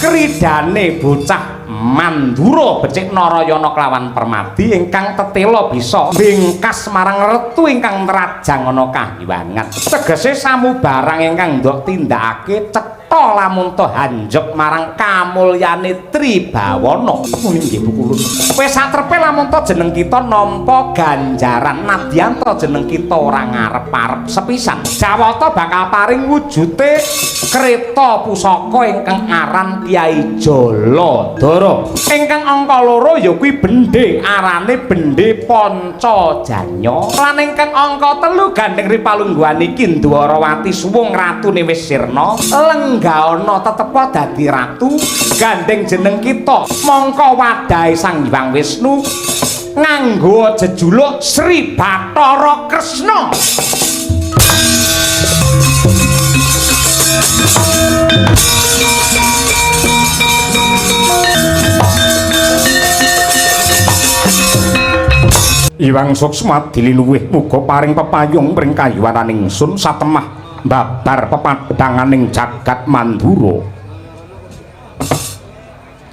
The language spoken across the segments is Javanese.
Kridane bocah Mandura becik Narayana kelawan Permadi ingkang tetela bisa bingkas marang retu ingkang nrajang ana kahyangan. Tegese samubarang ingkang ndok tindakake cetha lamun to hanjep marang kamulyane Tribawana. Muni nggih Bu Kulun. Wis satrepe lamun to jeneng kita nampa ganjaran nadyan to jeneng kita ora ngarep-arep sepisan. Jawata bakal paring wujute kreta pusaka ingkang aran Kyai Jaladara. Ingkang angka loro ya kuwi bendhe arane bendhe Pancajanya. Lan ingkang angka telu gandeng ripalungguhan iki Ndwarawati suwung ratune wis sirna lenggahana tetepa dadi ratu gandeng jeneng kita mongko wadahe Sang Hyang Wisnu nganggo jejuluk Sri Bathara Kresna. Iwang Suksma dililuwih muga paring pepayung mring kayuwanan ingsun satemah babar pepadhanganing jagat Mandura.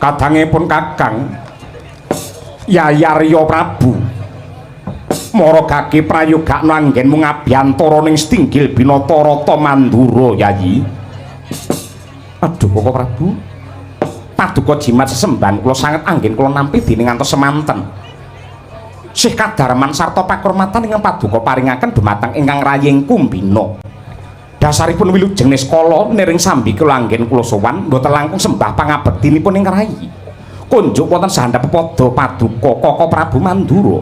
Kadangipun Kakang Yayarya Prabu mara gage prayogakna anggenmu ngabiyantara ning setinggil Binata Rata Mandura Yayi. Aduh Koko Prabu, paduka jimat sesembahan kula sanget anggen kula nampi dening ngantos semanten. Sih kadarman sarta pakurmatan ingkang paduka paringaken dumateng ingkang raying kumbina. Dasaripun wilujeng niskala niring sambi kula anggen kula sowan mboten langkung sembah pangabektinipun ing rayi. Kunjuk wonten sahandap pepada paduka Koko Prabu Mandura.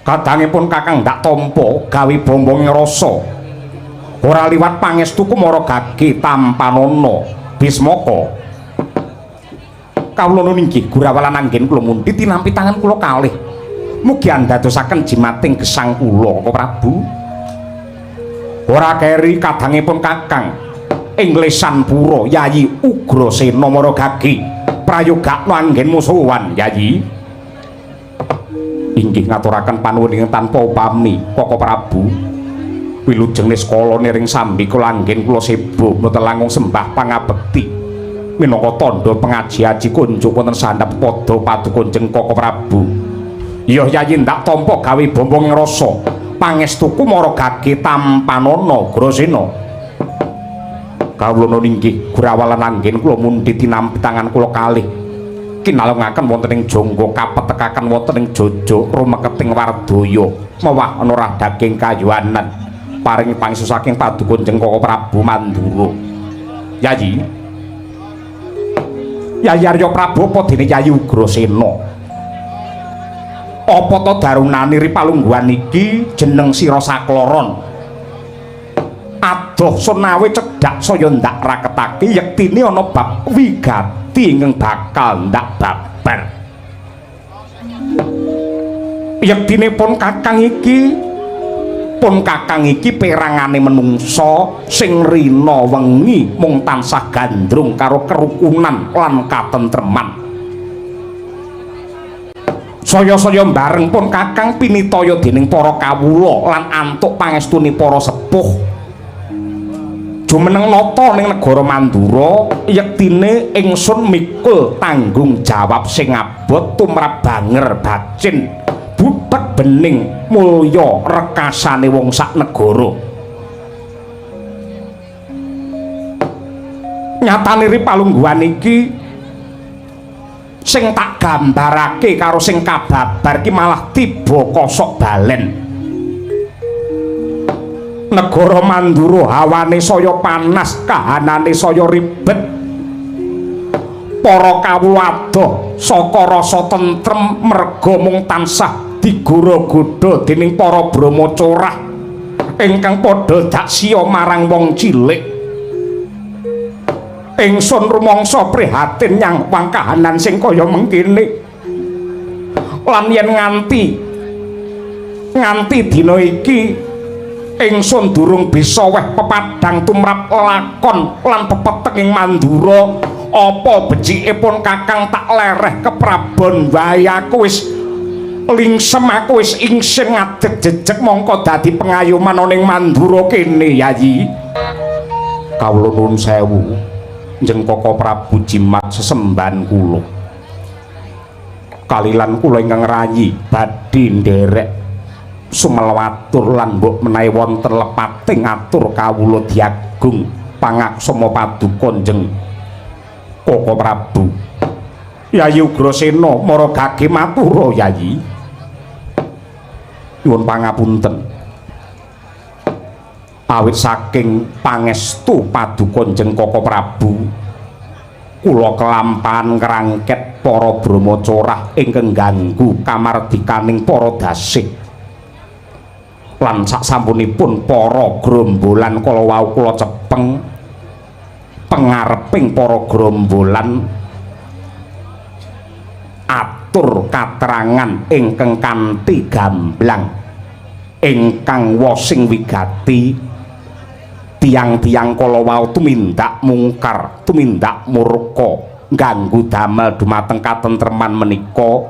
Kadangipun Kakang ndak tampa gawe bombong rasa. Ora liwat pangestuku mara gage tampanana Bismaka. Kawula nuwun inggih gurawalan anggen kula mundhi tinampi tangan kula kalih. Mugi andadosaken jimating gesang kula, Koko Prabu. Ora keri kadangipun Kakang ing lesan pura Yayi Ugrasena mara gage prayogakna anggenmu sowan Yayi. Inggih ngaturaken panuwun ingkang tanpa upami Koko Prabu. Wilujeng niskala niring sambi kula anggen kula sebo mboten langkung sembah pangabekti minangka tandha pengaji-aji kunjuk wonten sandhap pada paduka Koko Prabu. Iya Yayi ndak tampa gawe bombong rasa pangestuku mara gage tampanana Grasena. Kawula nuwun inggih gurawalan anggen kula mundhi tinampi tangan kula kalih kinalungaken wonten ing jangga kapetekaken wonten ing jojo rumeketing wardaya mewah ana daging kayuwanan paring pangestu saking paduka Koko Prabu Mandura. Yayi Yayi Arya Prabu apa dene Yayi Ugrasena? Apa to darunane ripalungguhan iki jeneng sira sakloron? Adoh sonawe cedhak saya ndak raketake yektine ana bab wigati ingkang bakal ndak babar. Yektine pun kakang iki perangane menungsa sing rina wengi mung tansah gandrung karo kerukunan lan katentreman. Saya-saya bareng pun kakang pinitaya dening para kawula lan antuk pangestune para sepuh. Jumeneng nata ning negara Mandura, yektine ingsun mikul tanggung jawab sing abot tumrap banger bacin butek bening mulya rekasane wong sak negara. Nyatane ripalungguhan iki sing tak gambarake karo sing kababar ki malah tiba kosok balen. Negara Mandura hawane saya panas, kahanane saya ribet. Para kawula adoh saka rasa tentrem merga mung tansah digora-godha dening para brahma corah ingkang padha daksiya marang wong cilik. Ingsun rumangsa prihatin nyangwang kahanan sing kaya mengkene. Lan yen nganti dina iki ingsun durung bisa weh pepadang tumrap lakon lan pepeteng ing Mandura, apa becike pun kakang tak lereh keprabon wae. Aku wis lingsem, aku wis ingsin ngadeg jejeg mongko dadi pengayoman ana ing Mandura kene Yayi. Kawula nuwun sewu. Njeng Koko Prabu jimat sesembahan kula. Kalilan kula ingkang rayi badhe nderek sumelwatur lan mbok menawi wonten lepating atur kawula diagung pangaksama paduka Njeng Koko Prabu. Yayi Ugrasena mara gage matura Yayi. Nyuwun pangapunten. Awit saking pangestu paduka Njeng Koko Prabu, kula kelampahan ngrangket para brahmacorah ingkang ganggu kamardikaning para dasih. Lan sasampunipun para grombolan kala wau kula cepeng pengareping para grombolan atur katerangan ingkang kanthi gamblang ingkang wosing wigati tiang-tiang kala wau tumindak mungkar tumindak murka ganggu damel dumateng katentreman menika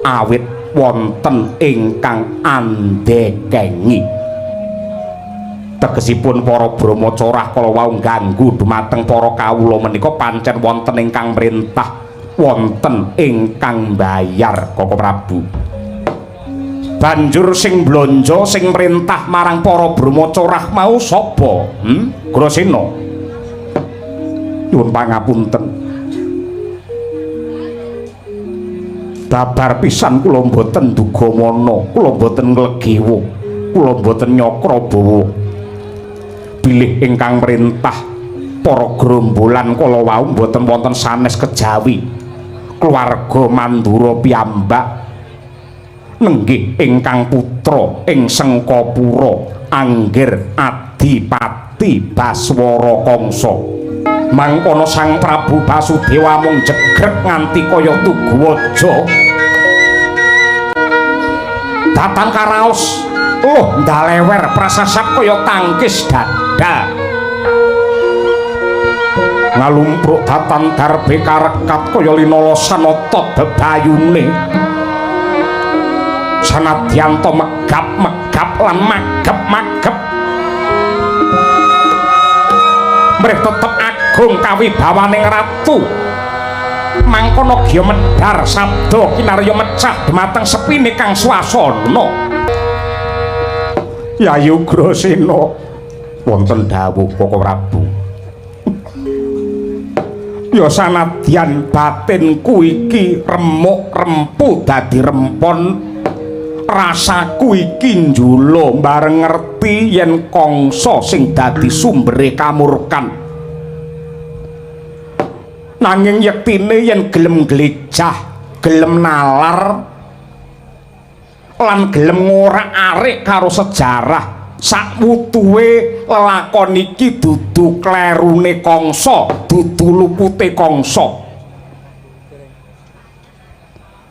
awit wonten ingkang andekengi. Tegesipun para brahmacorah kala wau ganggu dumateng para kawula menika pancen wonten ingkang mrintah, wonten ingkang mbayar Koko Prabu. Banjur sing blonjo sing mrintah marang para brahmacorah mau sapa? Grasena. Nyuwun pangapunten. Babar pisan kula mboten dugamana, kula mboten nglegewa, kula mboten nyakra bawa. Bilih ingkang mrintah para grombolan kala wau mboten wonten sanes kejawi keluarga Mandura piyambak, nenggih ingkang putra ing Sengkapura Anggir Adipati Baswara Kangsa. Mangkono Sang Prabu Basudewa mung jegrek nganti kaya tugu waja. Datang karaos, loh ndalewer prasasap kaya tangkis dada. Ngalumpruk datan darbe karekat kaya linolosan otot bebayune. Sanadyan to megap-megap lan magep-magep, mrih tetep agung kawibawaning ratu. Mangkono gya medhar sabda kinarya mecah dumateng sepine kang swasana. Yayi Ugrasena, wonten dawuh Koko Prabu. Ya sanadyan batinku iki remuk rempu dadi rempon, rasaku iki njula bareng ngerti yen Kangsa sing dadi sumbere kamurkan. Nanging yektine yen gelem glejah, gelem nalar lan gelem ngorak-arik karo sejarah, sakwutuhe lelakon iki dudu klerune Kangsa, dudu lupute Kangsa.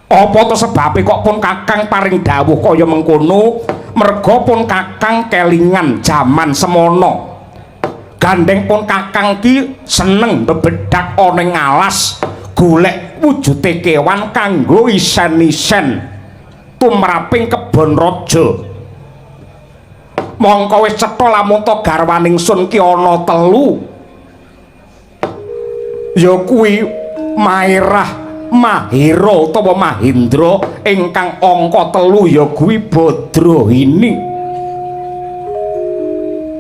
Apa to sebabe kok pun Kakang paring dawuh kaya mengkono? Merga pun Kakang kelingan jaman semono. Gandeng pun Kakang ki seneng bebedak ana ing alas, golek wujude kewan kanggo isen-isen tumraping kebon raja. Mongko wis cetha lamun to garwaning sun ki ana telu. Ya kuwi Maerah, Mahira utawa Mahendra, ingkang angka telu ya kuwi Badrahini.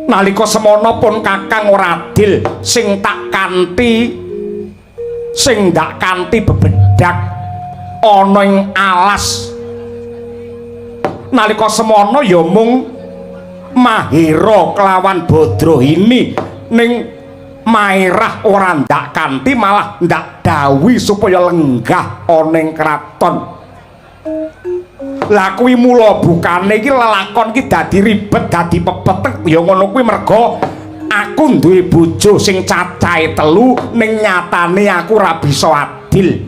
Nalika semono pun Kakang ora adil sing tak kanthi, sing ndak kanthi bebedak ana ing alas. Nalika semono ya mung Mahira kelawan Badrahini, ning Maerah ora ndak kanthi, malah ndak dawuhi supaya lenggah ana ing kraton. Lah kuwi mula bukane iki lelakon iki dadi ribet, dadi pepetek ya ngono kuwi merga aku duwe bojo sing cacahe telu, ning nyatane aku ora bisa adil.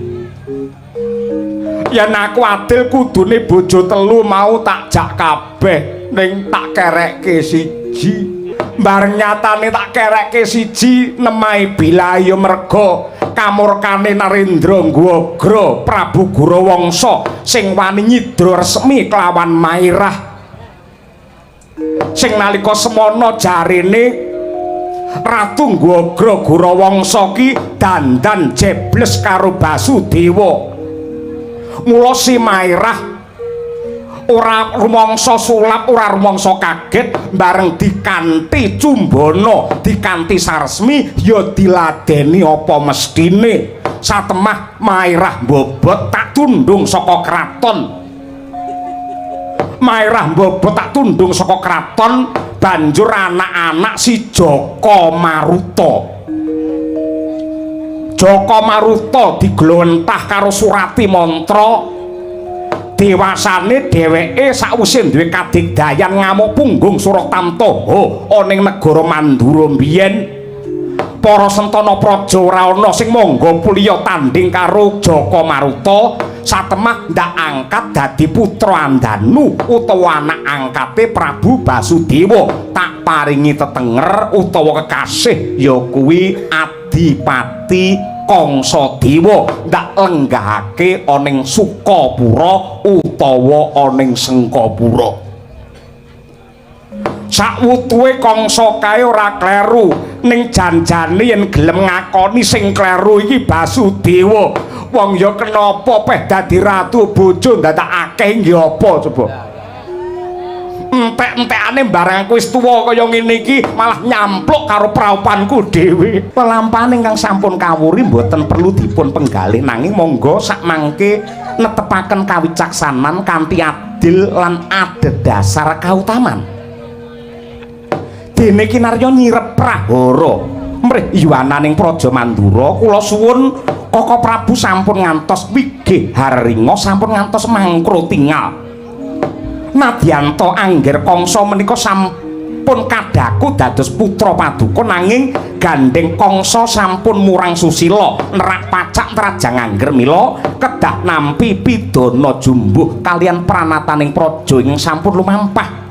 Yen aku adil kudune bojo telu mau tak jak kabeh, ning tak kerekke siji. Bareng nyatane tak kerekke siji nemahi bilahi merga kamurkane Narendra Ngwagra Prabu Gurawangsa sing wani nyidra resmi kelawan Maerah. Sing nalika semono jarene Ratu Gwagra Gorawangsa ki dandan jebles karo Basudewa. Mula si Mairah ora rumangsa sulap, ora rumangsa kaget bareng dikanthi cumbana, dikanthi saresmi ya diladeni apa mesthine. Satemah Mairah mbobot tak tundung saka kraton. Mairah mbobot tak tundung saka kraton, banjur anak-anak si Jaka Maruta. Jaka Maruta diglowentah karo surati mantra. Dewasane dheweke sakwise duwe kadigdayan ngamuk punggung Suratamtaha ana ing negara Mandura mbiyen. Para sentana praja ora ana sing mangga puliya tandhing karo Jaka Maruta. Satemah ndak angkat dadi putra Andanu utawa anak angkate Prabu Basudewa, tak paringi tetenger utawa kekasih ya kuwi Adipati Kangsadewa, ndak lenggahake ana ing Sukapura utawa ana ing Sengkapura. Sakwutuhe Kangsa kae ora kleru, ning janjane yen gelem ngakoni sing kleru iki Basudewa. Wong ya kenapa peh dadi ratu bojo dadak akeh nggih apa coba. Entek-entekane barang aku wis tuwa kaya ngene iki malah nyampluk karo praupanku dhewe. Pelampahan ingkang sampun kawuri mboten perlu dipun penggalih, nanging monggo sakmangke netepaken kawicaksanan kanthi adil lan adhedhasar kautaman. Dene kinarya nyirep prahara mrih yuwananing Praja Mandura, kula suwun Kaka Prabu sampun ngantos wigih harringa, sampun ngantos mangkro tingal. Nadyanta angger Kangsa menika sampun kadhaku dados putra paduka, nanging gandheng Kangsa sampun murang susila nerak pacak trajang angger, mila kedah nampi pidana jumbuh kalian pranataning praja ingkang sampun lumampah.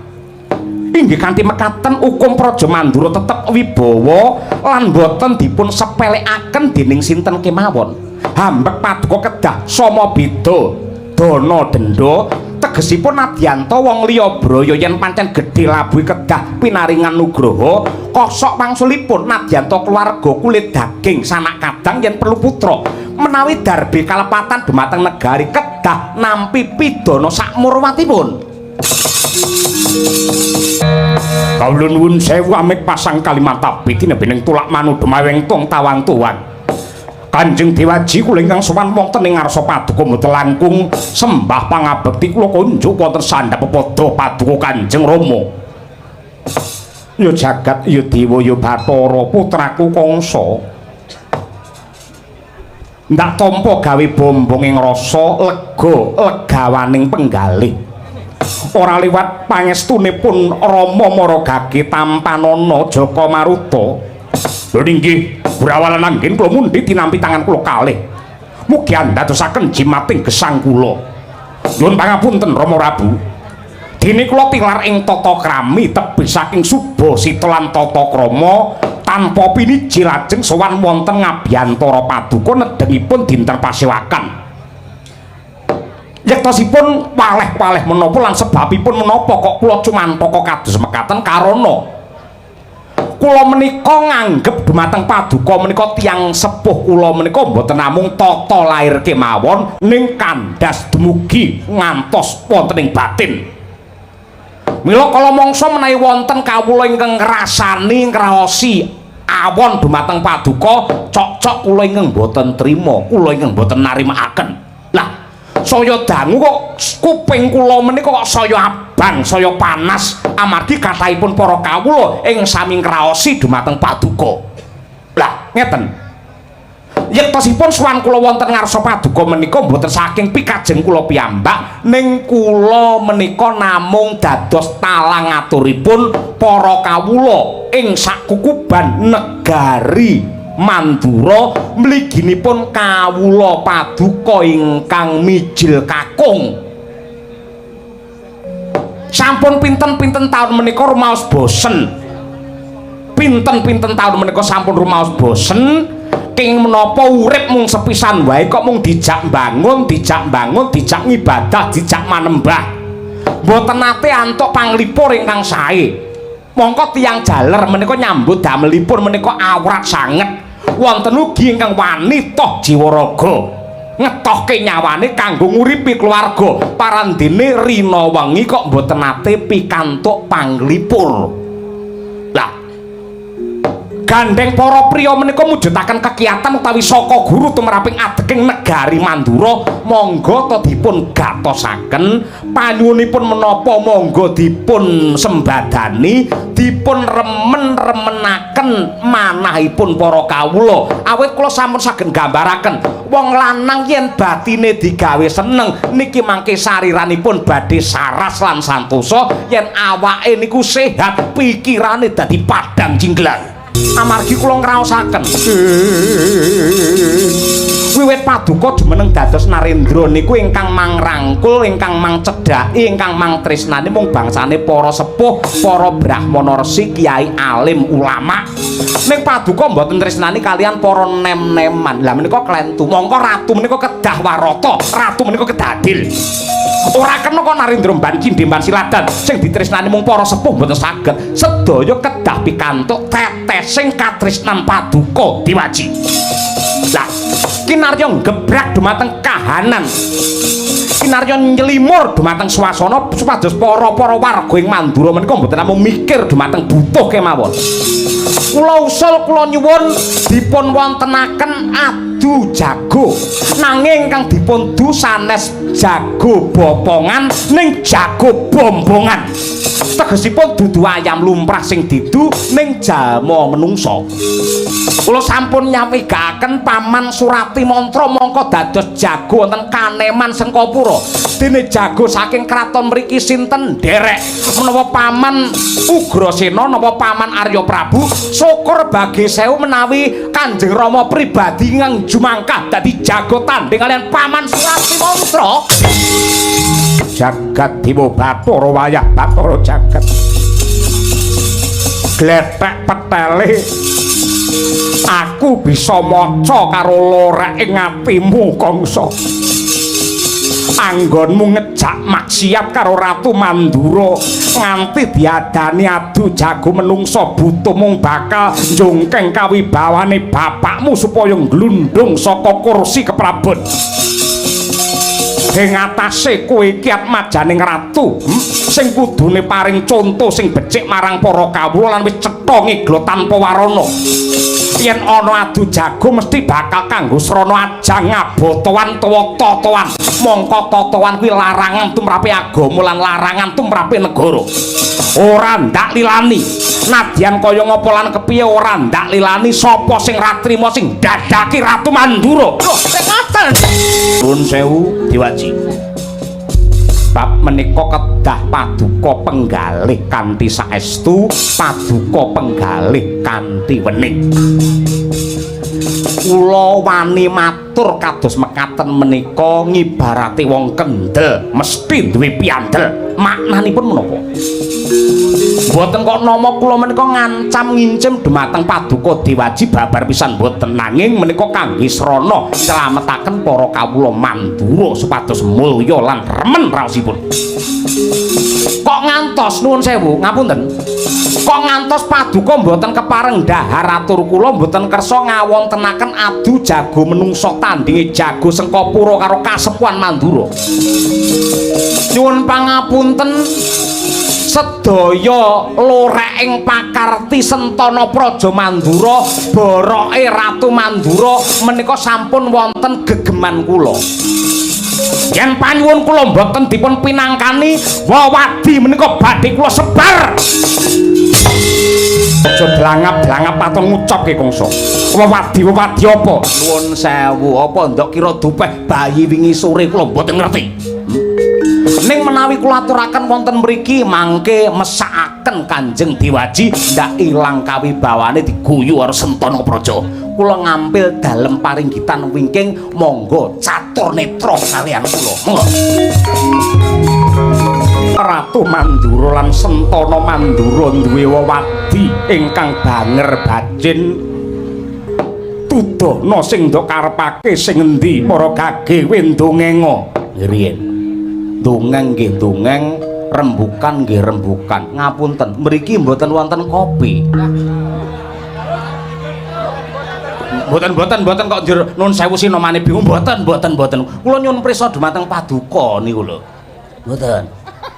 Inggih kanthi mekaten hukum Praja Mandura tetep wibawa lan boten dipun sepelekaken dening sinten kemawon. Hambek paduka kedah sama beda dana denda, tegesipun nadyanta wong liya braya yen pancen gedhe labuhe kedah pinaringan nugraha, kosok wangsulipun nadyanta keluarga kulit daging sanak kadang yen perlu putra menawi darbe kalepatan dumateng negari kedah nampi pidana sakmurwatipun. Kawula nuwun sewu amit pasang kalimat tabi tinebining tulak manudha maweng tong tawang tuwan. Kanjeng Dewaji kula ingkang sowan wonten ing ngarsa paduka mboten langkung sembah pangabekti kula kunjuk wonten sandhap pepada paduka Kanjeng Rama. Ya jagat ya dewa ya bathara putraku Kangsa. Ndak tampa gawe bombong ing rasa lega legawaning penggalih. Ora liwat pangestunipun Rama Maragage tampanana Jaka Maruta. Lho inggih brawalan anggen kula mundhi tinampi tangan kula kalih. Mugi andadosaken jimating gesang kula. Nyuwun pangapunten Rama Prabu. Dene kula tilar ing tata krami tebih saking subasita lan tata krama tanpa piniji lajeng sowan wonten ngabiyantara paduka nedhengipun dinten pasewakan. Yektosipun waleh-waleh menapa lan sebabipun menapa kok kula cumantaka kados mekaten karana kula menika nganggep dumateng paduka menika tiyang sepuh kula menika mboten namung tata lair kemawon ning kandhas dumugi ngantos wonten ing batin. Mila kala mangsa menawi wonten kawula ingkang ngrasani ngraosi awon dumateng paduka, cok-cok kula ingkang mboten trima, kula ingkang mboten narimakaken. Lah saya dangu kok kuping kula menika kok saya abang, saya panas amargi kathahipun para kawula ing sami ngraosi dumateng paduka. Lah ngeten. Yektosipun sowan kula wonten ngarsa paduka menika mboten saking pikajeng kula piyambak, ning kula menika namung dados talang aturipun para kawula ing sakukuban negari Mandura mliginipun kawula paduka ingkang mijil kakung. Sampun pinten-pinten taun menika rumaos bosen. Pinten-pinten taun menika sampun rumaos bosen king menapa urip mung sepisan wae kok mung dijak bangun, dijak bangun, dijak ngibadah, dijak manembah. Mboten nate antuk panglipur ingkang sae. Mongko tiyang jaler menika nyambut damelipun menika awrat sanget. Wonten ugi ingkang wani toh jiwa raga ngetohke nyawane kanggo nguripi keluarga. Parandene rina wengi kok mboten nate pikantuk panglipur. Lah, gandeng para priya menika mujudaken kekiatan utawi saka guru tumraping adeging negari Mandura, monggo ta dipun gatosaken panyuwunipun menapa, monggo dipun sembadani, dipun remen-remenaken manahipun para kawula. Awit kula sampun saged gambaraken, wong lanang yen batine digawe seneng niki mangke sariranipun badhe saras lan santosa, yen awake niku sehat pikirane dadi padang jinglang. Amargi kula ngraosaken, wiwit paduka jumeneng dados narendra niku ingkang mangrangkul, ingkang mangcedhaki, ingkang mangtresnani mung bangsane para sepuh, para brahmana, resi, kiai, alim, ulama. Ning paduka mboten tresnani kalian para nem-neman. Lah, menika klentu. Mongko ratu menika kedah warata, ratu menika kedah adil. Ora kena kok narendra mban cindhe siladan sing ditresnani mung para sepuh, mboten saged. Sedaya kedah pikantuk tetesing katresnan paduka Dewaji. Lah, kinarya gebrak dumateng kahanan, kinarya nyelimur dumateng swasana supados para-para warga ing Mandura menika mboten namung mikir dumateng butuh kemawon. Kula usul, kula nyuwun dipun wontenaken adu jago, nanging kang dipun du sanes jago bopongan, ning jago bombongan. Tegesipun dudu ayam lumrah sing didu, ning jalma menungsa. Kula sampun nyawigaaken Paman Surati Mantra mongko dados jago wonten Kaneman Sengkapura. Dene jago saking kraton mriki sinten nderek? Menawa Paman Ugrasena napa Paman Arya Prabu? Syukur bagi sewu menawi Kanjeng Rama pribadi ingkang jumangkah dadi jago tanding kalian Paman Surati Mantra. Jagat Dewa Bathara, wayah Bathara jagat. Glethek petele, aku bisa maca karo lorek ing atimu, Kangsa. Anggonmu ngejak maksiat karo Ratu Mandura nganti diadani adu jago menungsa butuh mung bakal njungkeng kawibawane bapakmu supaya nglundung saka kursi keprabon. Ing atase kowe iki atmajaning ratu, sing kudune paring conto sing becik marang para kawula lan wis cetha ngigla tanpa warana. Yen ana adu jago mesti bakal kanggo srana ajang ngabotoan utawa totoan. Mongko totoan kuwi larangan tumrape agama lan larangan tumrape negara. Ora ndak lilani. Nadyan kaya ngapa lan kepiye, ora ndak lilani sapa sing ra trima sing dadaki Ratu Mandura. Loh, sing ngoten. Nuwun sewu, Dewaji. Bab menika kedah paduka penggalih kanthi saestu, paduka penggalih kanthi wening. Kula wani matur kados mekaten menika ngibarate wong kendel mesti duwe piandel. Maknanipun menapa? Mboten kok nama kula menika ngancam ngincim dumateng paduka Dewaji babar pisan, mboten, nanging menika kangge srana nylametaken para kawula Mandura supados mulya lan remen raosipun. Kok ngantos, nuwun sewu, ngapunten. Kok ngantos paduka mboten kepareng dhahar atur kula mboten kersa ngawontenaken adu jago menungsa tandinge jago Sengkapura karo Kasepuhan Mandura. Nyuwun pangapunten, sedaya loreking pakarti Sentana Praja Mandura, boroke Ratu Mandura menika sampun wonten gegeman kula. Yen panyuwun kula mboten dipun pinangkani, wewadi menika badhe kula sebar. Aja blangap-blangap paton ngucapke, Kangsa. Wewadi, wewadi apa? Nuwun sewu, apa ndok kira dupeh bayi wingi sore? Kula mboten ngerti. Ning menawi kula aturaken wonten mriki mangke mesakaken Kanjeng Dewaji, ndak ilang kawibawane diguyu karo Sentana Praja. Kula ngampil dalem paringgitan wingking, monggo catur netra kalian kula. Monggo. Ratu Mandura lan Sentana Mandura duwe wewadi ingkang banger bajin. Tudohna sing ndok karepake sing endi, para gage? Kowe ndongenga. Riyen. Dongeng nggih dongeng. Rembukan nggih rembukan. Ngapunten, mriki mboten wonten kopi. Mboten kok njur nun sewu sinomane bingung. Mboten. Kula nyuwun prisa dumateng paduka niku lho. Mboten.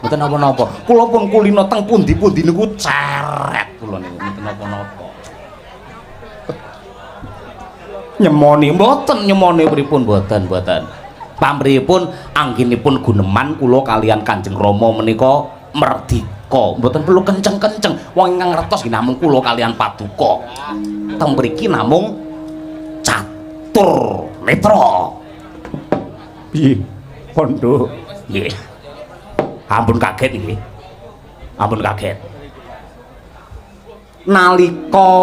Mboten napa-napa. Kula pun kulino teng pundi-pundi niku ceret kula niku mboten napa-napa. Nyemoni mboten, nyemoni pripun mboten. Pamrihipun anggenipun guneman kula kalian Kanjeng Rama menika merdika. Mboten perlu kenceng-kenceng. Wong ingkang ngertos nggih namung kula kalian paduka. Teng mriki namung catur netra. Piye? Pondok. Nggih. Ampun kaget nggih. Ampun kaget. Nalika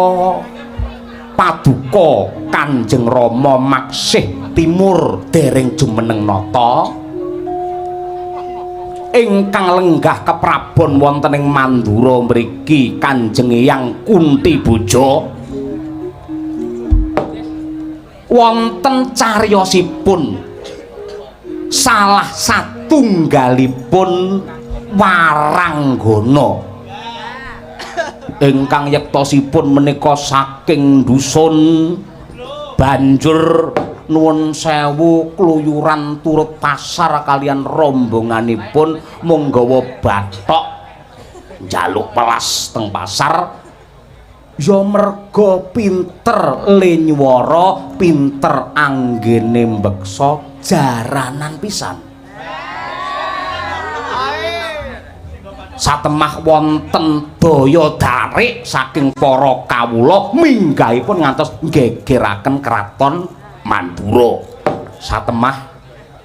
paduka Kanjeng Rama maksih timur dereng jumeneng nata ingkang lenggah keprabon wonten ing Mandura mriki Kanjeng Eyang Kunti Boja wonten cariyosipun salah satunggalipun waranggana ingkang yektosipun menika saking dusun banjur nuwun sewu kluyuran turut pasar kalian rombonganipun mung nggawa bathok njaluk pelas teng pasar ya merga pinter le nyuwara pinter anggene mbeksa jaranan pisan. Satemah wonten daya tarik saking para kawula minggahipun ngantos nggegeraken kraton Mandura. Satemah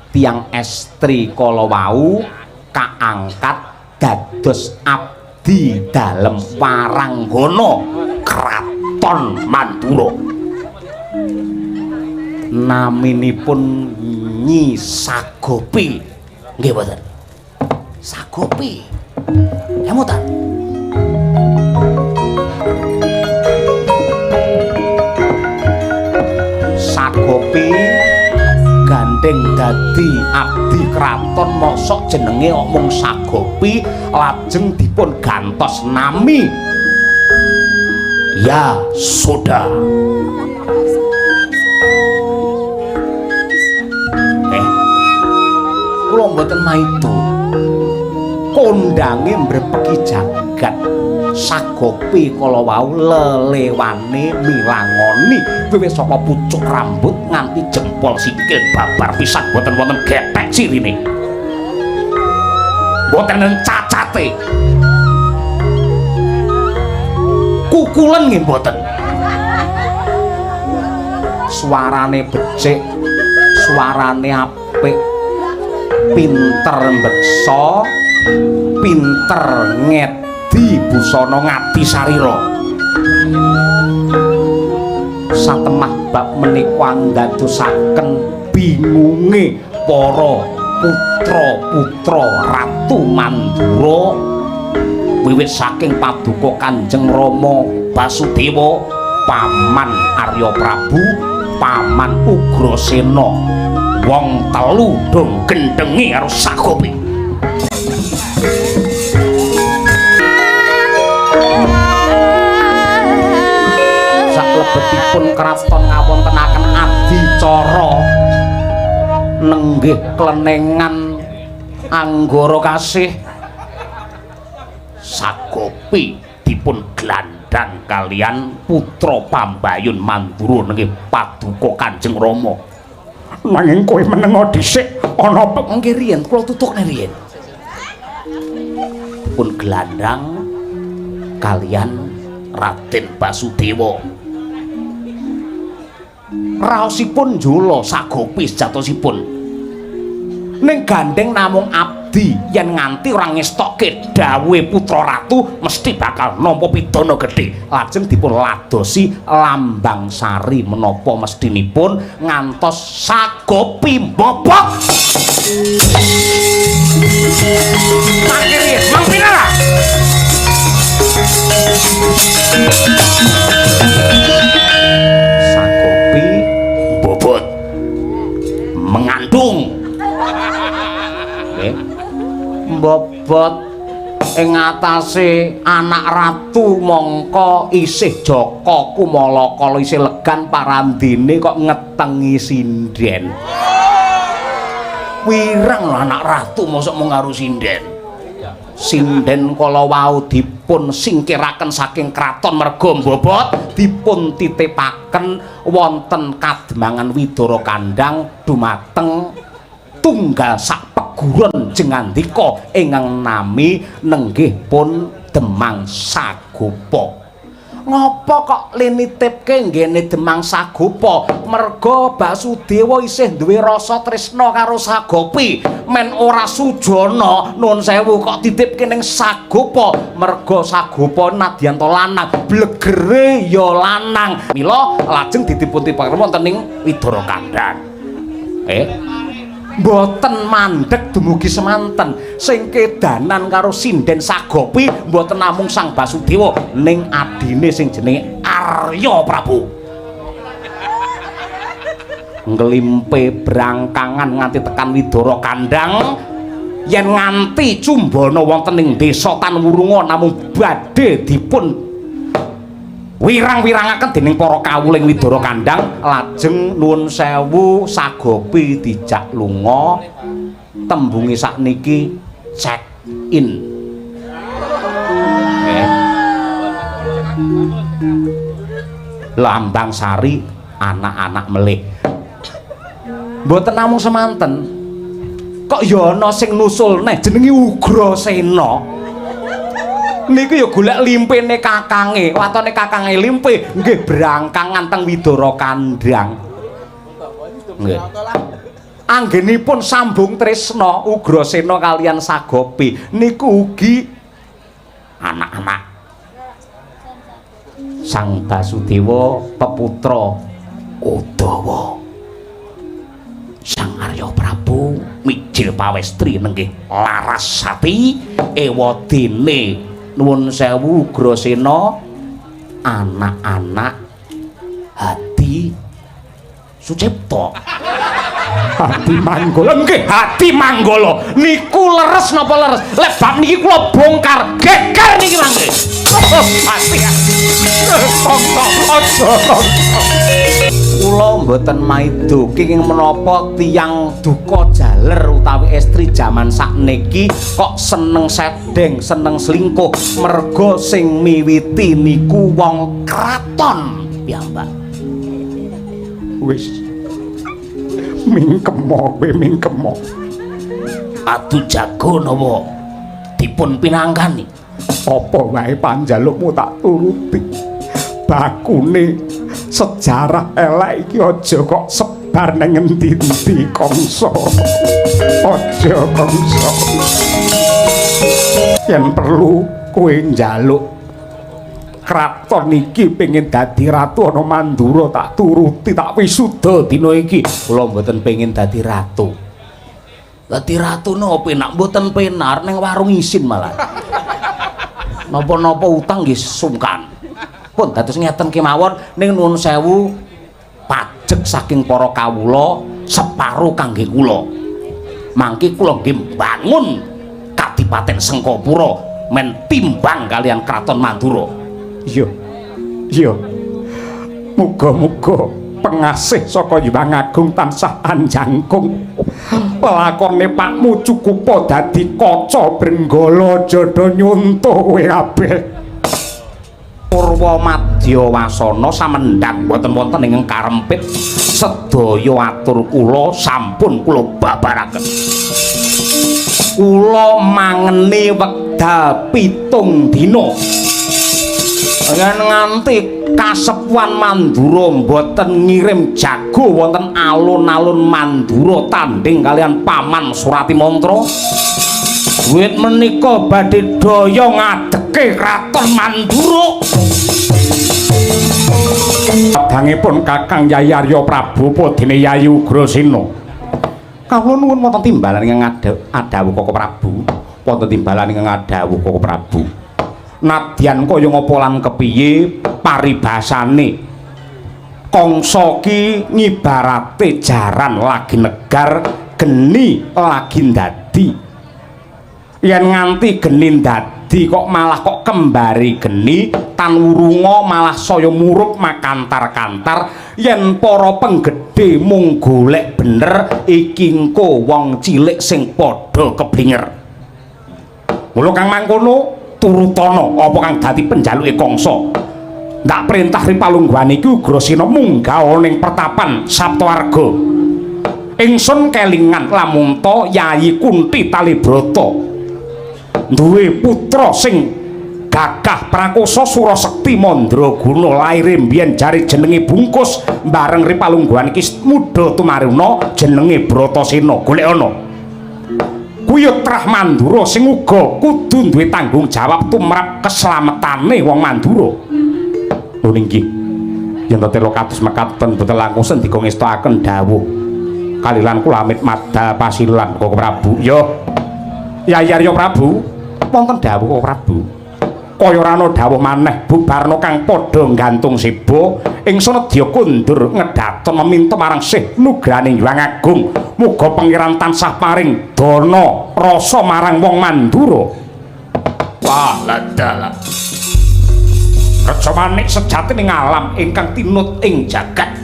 tiyang estri kala wau kaangkat dados abdi dalem waranggana kraton Mandura. Naminipun Nyi Sagopi. Nggih mboten? Sagopi. Kemutan. Sagopi gandeng dadi abdi kraton mosok jenenge mung Sagopi lajeng dipun gantos nami Ya Soda. Kula mboten maido. Kondange mbrepeki jagat. Sagopi kala wau lelewane milangoni wiwit saka pucuk rambut nganti jempol sikil babar pisan mboten wonten gethek cirine. Mboten enten cacate. Kukulen nggih mboten. Suarane becik, suarane apik, pinter mbeksa, pinter ngedi busana ngadi sarira. Satemah bab menika andadosaken bingunge para putra-putra Ratu Mandura wiwit saking paduka Kanjeng Rama Basudewa, Paman Arya Prabu, Paman Ugrasena. Wong telu do gendhengi karo Sagopi. Saklebetipun kraton ngawontenaken adicara nenggih klenengan anggara kasih. Sagopi dipun glandang kalian putra Pambayun Mandura nenggih paduka Kanjeng Rama. Nanging kowe menengo dhisik ana nggih riyen kula tutukne riyen. Dipun glandang kalian Raden Basudewa. Raosipun njula Sagopi sejatosipun. Ning gandeng namung abdi yen nganti ora ngestokke dawuhe putra ratu mesti bakal nampa pidana gedhe. Lajeng dipun ladosi lambang sari menapa mestinipun ngantos Sagopi mbobok. Mangkiri, mang pinara. Sagopi bobot mengandung. Nggih. Mbobot Ing ngatasé anak ratu mongko isih Jaka Kumalakala isih legan parandene kok ngetengi sinden. Wirang lho anak ratu mosok mung karo sinden. Sinden kala wau dipun singkiraken saking kraton merga mbobot dipun titipaken wonten kademangan Widara Kandhang dumateng tunggal sak peguron jengandika ingkang nami nenggih pun Demang Sagopa. Ngopo kok linitipke nggene Demang Sagopa? Merga Basudewa isih duwe rasa tresna karo Sagopi. Men ora sujana, nuwun sewu, kok ditipke ning Sagopa. Merga Sagopa nadyan to lanang, blegere ya lanang. Mila lajeng ditipun-tipaken wonten ing Widara Kandhang. Mboten mandheg dumugi semanten sing kedanan karo sinden Sagopi mboten namung Sang Basudewa ning adine sing jenenge Arya Prabu. Nglimpe brangkangan nganti tekan Widara Kandhang yen nganti cumbana wonten ing desa Tanwurunga namung badhe dipun wirang-wirangaken dening para kawula ing Widara Kandhang. Lajeng nuwun sewu Sagopi dijak lunga, tembunge sakniki check in. Lambang Sari anak-anak melih. Mboten namung semanten, kok ya ana sing nusul neh jenenge Ugrasena. Niku ya golek limpene kakange, watone kakange limpe nggih brangkangan teng Widara Kandhang. Nggih. Anggenipun sambung tresna Ugrasena kalian Sagopi niku ugi anak-anak Sang Basudewa peputra Udawa. Sang Arya Prabu mijil pawestri nenggih Larasati ewadene nuwun sewu Ugrasena anak-anak Hadi Sucipto. Hadi Manggala nggih, Hadi Manggala niku leres napa leres? Lek bab niki kula bongkar geger niki mangke. Hati aja kula mboten maido kenging menapa tiyang duka jaler utawi estri jaman sakniki kok seneng sedeng, seneng selingkuh, merga sing miwiti niku wong kraton piyambak. Wis mingkemo kowe, mingkemo. Adu jago napa dipun pinangkani? Apa wae panjalukmu tak turuti. Bakune sejarah elek iki aja kok sebar nang endi-endi Kangsa. Aja Kangsa. Yen perlu kowe njaluk kraton iki pengin dadi ratu ana Mandura tak turuti, tak wisuda dina iki. Kula mboten pengin dadi ratu. Dadi ratu napa penak? Mboten penar ning warung isin malah. Napa-napa utang nggih sungkan. Pun dados ngeten kemawon ning nuwun sewu pajek saking para kawula separo kangge kula. Mangke kula nggih mbangun Kadipaten Sengkapura men timbang kalian Kraton Mandura. Iya. Iya. Muga-muga pengasih saka Hyang Agung tansah anjangkung. Pelakone pakmu cukupa dadi kaca brenggala jada nyuntuh kowe kabeh. Purwa Madya Wasana samendhang mboten wonten ingkang karempit, sedaya atur kula sampun kula babaraken. Kula mangeni wekdal 7 dina. Yen nganti kasepuhan Mandura mboten ngirim jago wonten alun-alun Mandura tandhing kalian Paman Suratimantra, wit menika badhe daya ngadeke Kraton Mandura. Kadangipun Kakang Yayi Arya Prabu apa dene Yayi Ugrasena. Kawula nuwun wonten timbalan ingkang adhawuh Koko Prabu, wonten timbalan ingkang adhawuh Koko Prabu. Nadyan kaya ngapa lan kepiye paribasane Kangsa ki ngibarate jaran lagi negar geni lagi ndadi. Yen nganti geni ndadi dadi kok malah kok kembari geni tan wurunga malah saya murup makantar-kantar yen para penggedhe mung golek bener iki engko wong cilik sing padha keblinger. Mula kang mangkono turutana apa kang dadi penjaluke Kangsa. Ndak perintah ri palungguhan iki Ugrasena munggah ning pertapan Saptawarga. Ingsun kelingan lamun ta Yayi Kunti Talibrata duwe putra sing gagah prakosa surasekti mandraguna laire mbiyen jare jenenge Bungkus bareng ri palungguhan iki mudha tumaruna jenenge Bratasena. Golek ana kuwi trah Mandura sing uga kudu duwe tanggung jawab tumrap keslametane wong Mandura. Lho inggih yen ta tela kados mekaten boten langkung sendika ngestakaken dawuh kalilan kula amit madal pasilan Koko Prabu. Yo Yayi Arya Prabu, wonten dawuh Koko Prabu. Kaya ora ana dawuh maneh bubarna kang padha gantung seba, ingsun nedya kondur ngedhaton meminta marang Sih Nugrahaning Hyang Agung. Muga pangeran tansah paring dana rasa marang wong Mandura. Wah, ladalah. Reja manik sejatine alam ingkang tinut ing jagat.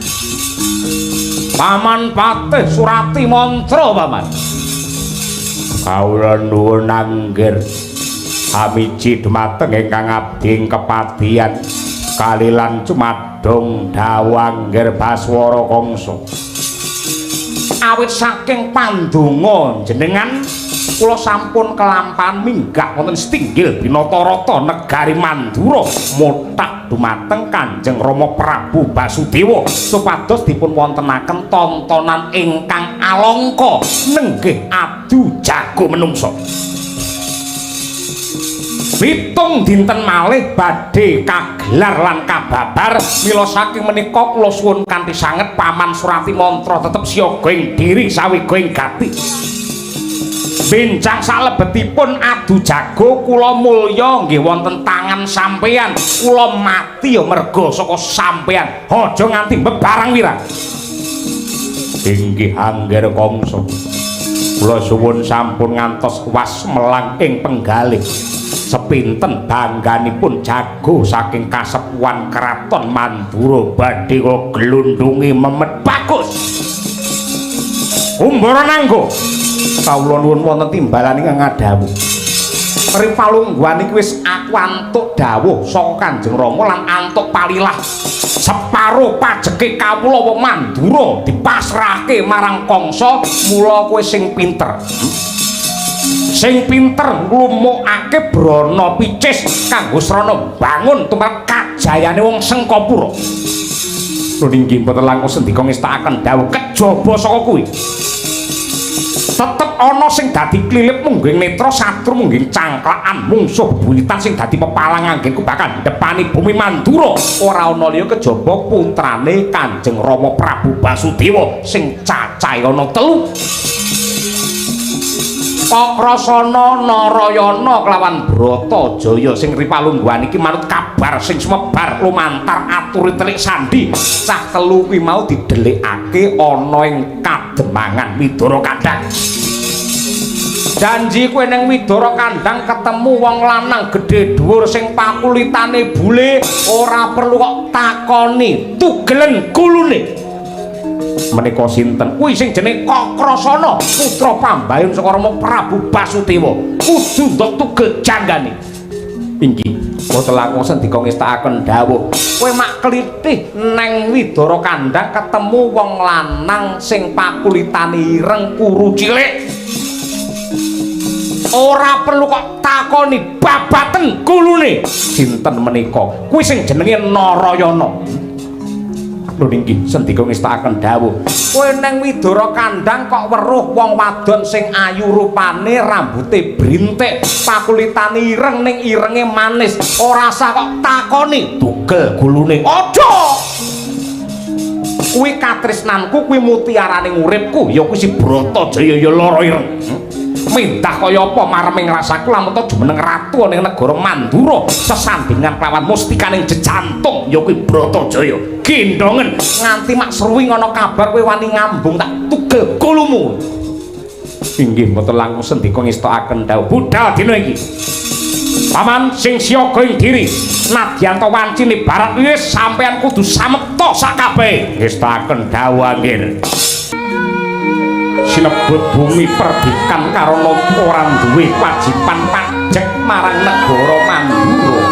Paman Patih Surati mantra paman. Kawula nuwun anggir amiji dumateng ingkang abdi ing kepadian kalilan cumadung dawuh anggir Baswara Kangsa. Awit saking pandonga jenengan kula sampun kelampahan minggah wonten setinggil Binatarata negari Mandura mothak dumateng Kanjeng Rama Prabu Basudewa supados dipun wontenaken tontonan ingkang alangka nenggih adu jago menungsa. 7 dinten malih badhe kagelar lan kababar mila saking menika kula suwun kanthi sanget Paman Surati Mantra tetep siaga ing diri sawiga ing gati. Benjang salebetipun adu jago kula mulya nggih wonten tangan sampeyan, kula mati ya merga saka sampeyan. Aja nganti bebarang wirang. Inggih angger Kangsa. Kula suwun sampun ngantos was melang ing penggalih. Sepinten bangganipun jago saking kasepuhan kraton Mandura badhe kula glundungi memet bagus. Umbara nanggo. Kawula nuwun wonten timbalan ingkang ngadhawuh. Ri palungguhan iki wis aku antuk dawuh saka Kanjeng Rama lan antuk palilah. Separo pajeke kawula wong Mandura dipasrahke marang Kangsa, mula kowe sing pinter. Sing pinter nglumukake brana picis kanggo srana bangun tumrap kajayane wong Sengkapura. Lho inggih mboten langkung sendika ngestakaken dawuh kejaba saka kuwi. Tetep ana sing dadi klilip mungging netra satru mungging cangklakan mungsuh bebuyutan sing dadi pepalang anggenku bakal ndepani bumi Mandura. Ora ana liya kejaba putrane Kanjeng Rama Prabu Basudewa sing cacahe ana 3. Kakrasana Narayana kelawan Bratajaya sing ripalungguhan iki manut kabar sing sumebar lumantar aturi telik sandi. Cah telu kuwi mau didelikake ana ing Kademangan Widara Kandhang. Janji kowe ning Widara Kandhang ketemu wong lanang gedhe dhuwur sing pakulitane bule, ora perlu kok takoni, tugelen gulune. Menika sinten? Kuwi sing jenenge Kakrasana, putra pambayun saka Rama Prabu Basudewa. Kudu ndok tugel janggane. Inggih, mboten langkung sendika ngestakaken dawuh. Kowe mak klithih neng Widara Kandhang ketemu wong lanang sing pakulitane ireng kuru cilik. Ora perlu kok takoni, babaten gulune. Sinten menika? Kuwi sing jenenge Narayana. Lho inggih, sendika ngestakaken dawuh. Kowe neng Widara Kandhang kok weruh wong wadon sing ayu rupane, rambute brintik, pakulitane ireng ning irenge manis. Ora usah kok takoni, tugel gulune. Aja! Kuwi katresnanku, kuwi mutiarane uripku, ya kuwi si Bratajaya ya lara ireng. Mindah kaya apa mareming rasaku lamun ta jumeneng ratu ning negara Mandura sesandingan kelawan mustikaning jejantung ya kuwi Bratajaya. Gendongen nganti mak sruwing ana kabar kowe wani ngambung tak tugel gulumu. Inggih mboten langkung sendika ngestakaken dawuh budal dina iki. Paman sing siaga ing diri, nadyan ta wancine barat wis sampeyan kudu samekta sakabehe. Ngestaken dawuh anggir. Sinebut bumi perdikan karana ora duwe kewajiban pajek marang negara Mandura.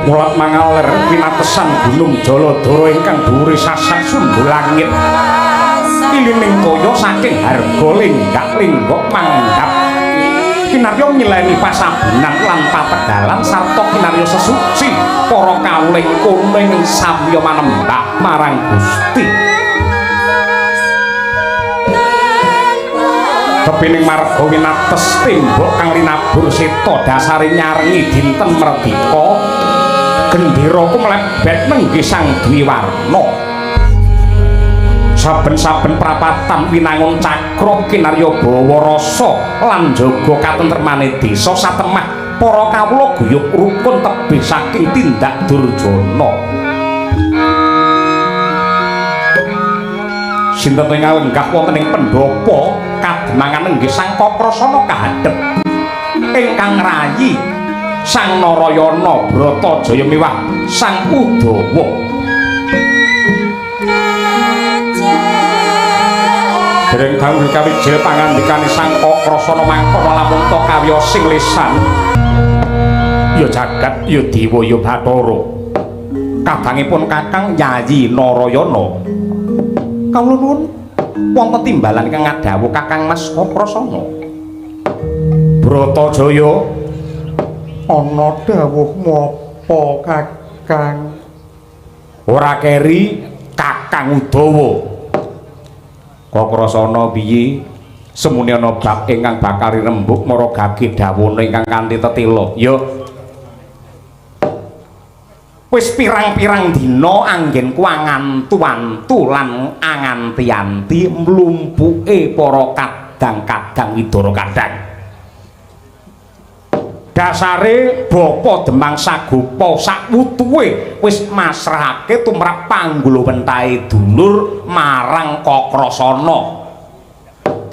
Mulak mangaler winatesan gunung Jaladara ingkang dhuwure sasat sundul langit. Ilining toya saking harga lenggak-lenggok manggap. Kinarya nyileni pasabunan lan pategalan sarta kinarya sesuci para kawuling kuning samya manembah marang Gusti. Tepining marga winates tembok kang linabur seta dasare nyarengi dinten merdika. Gendera ku mlebet nenggih Sang Dwi Warna. Saben-saben prapatan winangun cakra kinarya bawa rasa lan jaga katentremane desa satemah para kawula guyub rukun tebih saking tindak durjana. Sinten ing lenggah wonten ing pendhapa kademangan nenggih Sang Kakrasana kahadhep ingkang rayi Sang Narayana Bratajaya miwah Sang Udawa. Dereng dangu kawijil pangandikane Sang Kakrasana mangkono lamun ta kawiyosing lisan. Ya jagat ya dewa ya bathara. Kadangipun Kakang Yayi Narayana. Kawula nuwun wonten timbalan ingkang ngadhawuh Kakang Mas Kakrasana. Bratajaya, ana dawuhmu apa Kakang? Ora keri Kakang Udawa. Kakrasana piye? Semune ana bab ingkang bakal rembug maragake dawono ingkang kanthi tetila. Ya. Wis pirang-pirang dina anggenku angantu-antu lan anganti-anti mlumpuke para kadang-kadang widara kadang. Dasare Bapa Demang Sagopa sakwutuhe wis masrahake tumrap panggulawentahe dulur marang Kakrasana.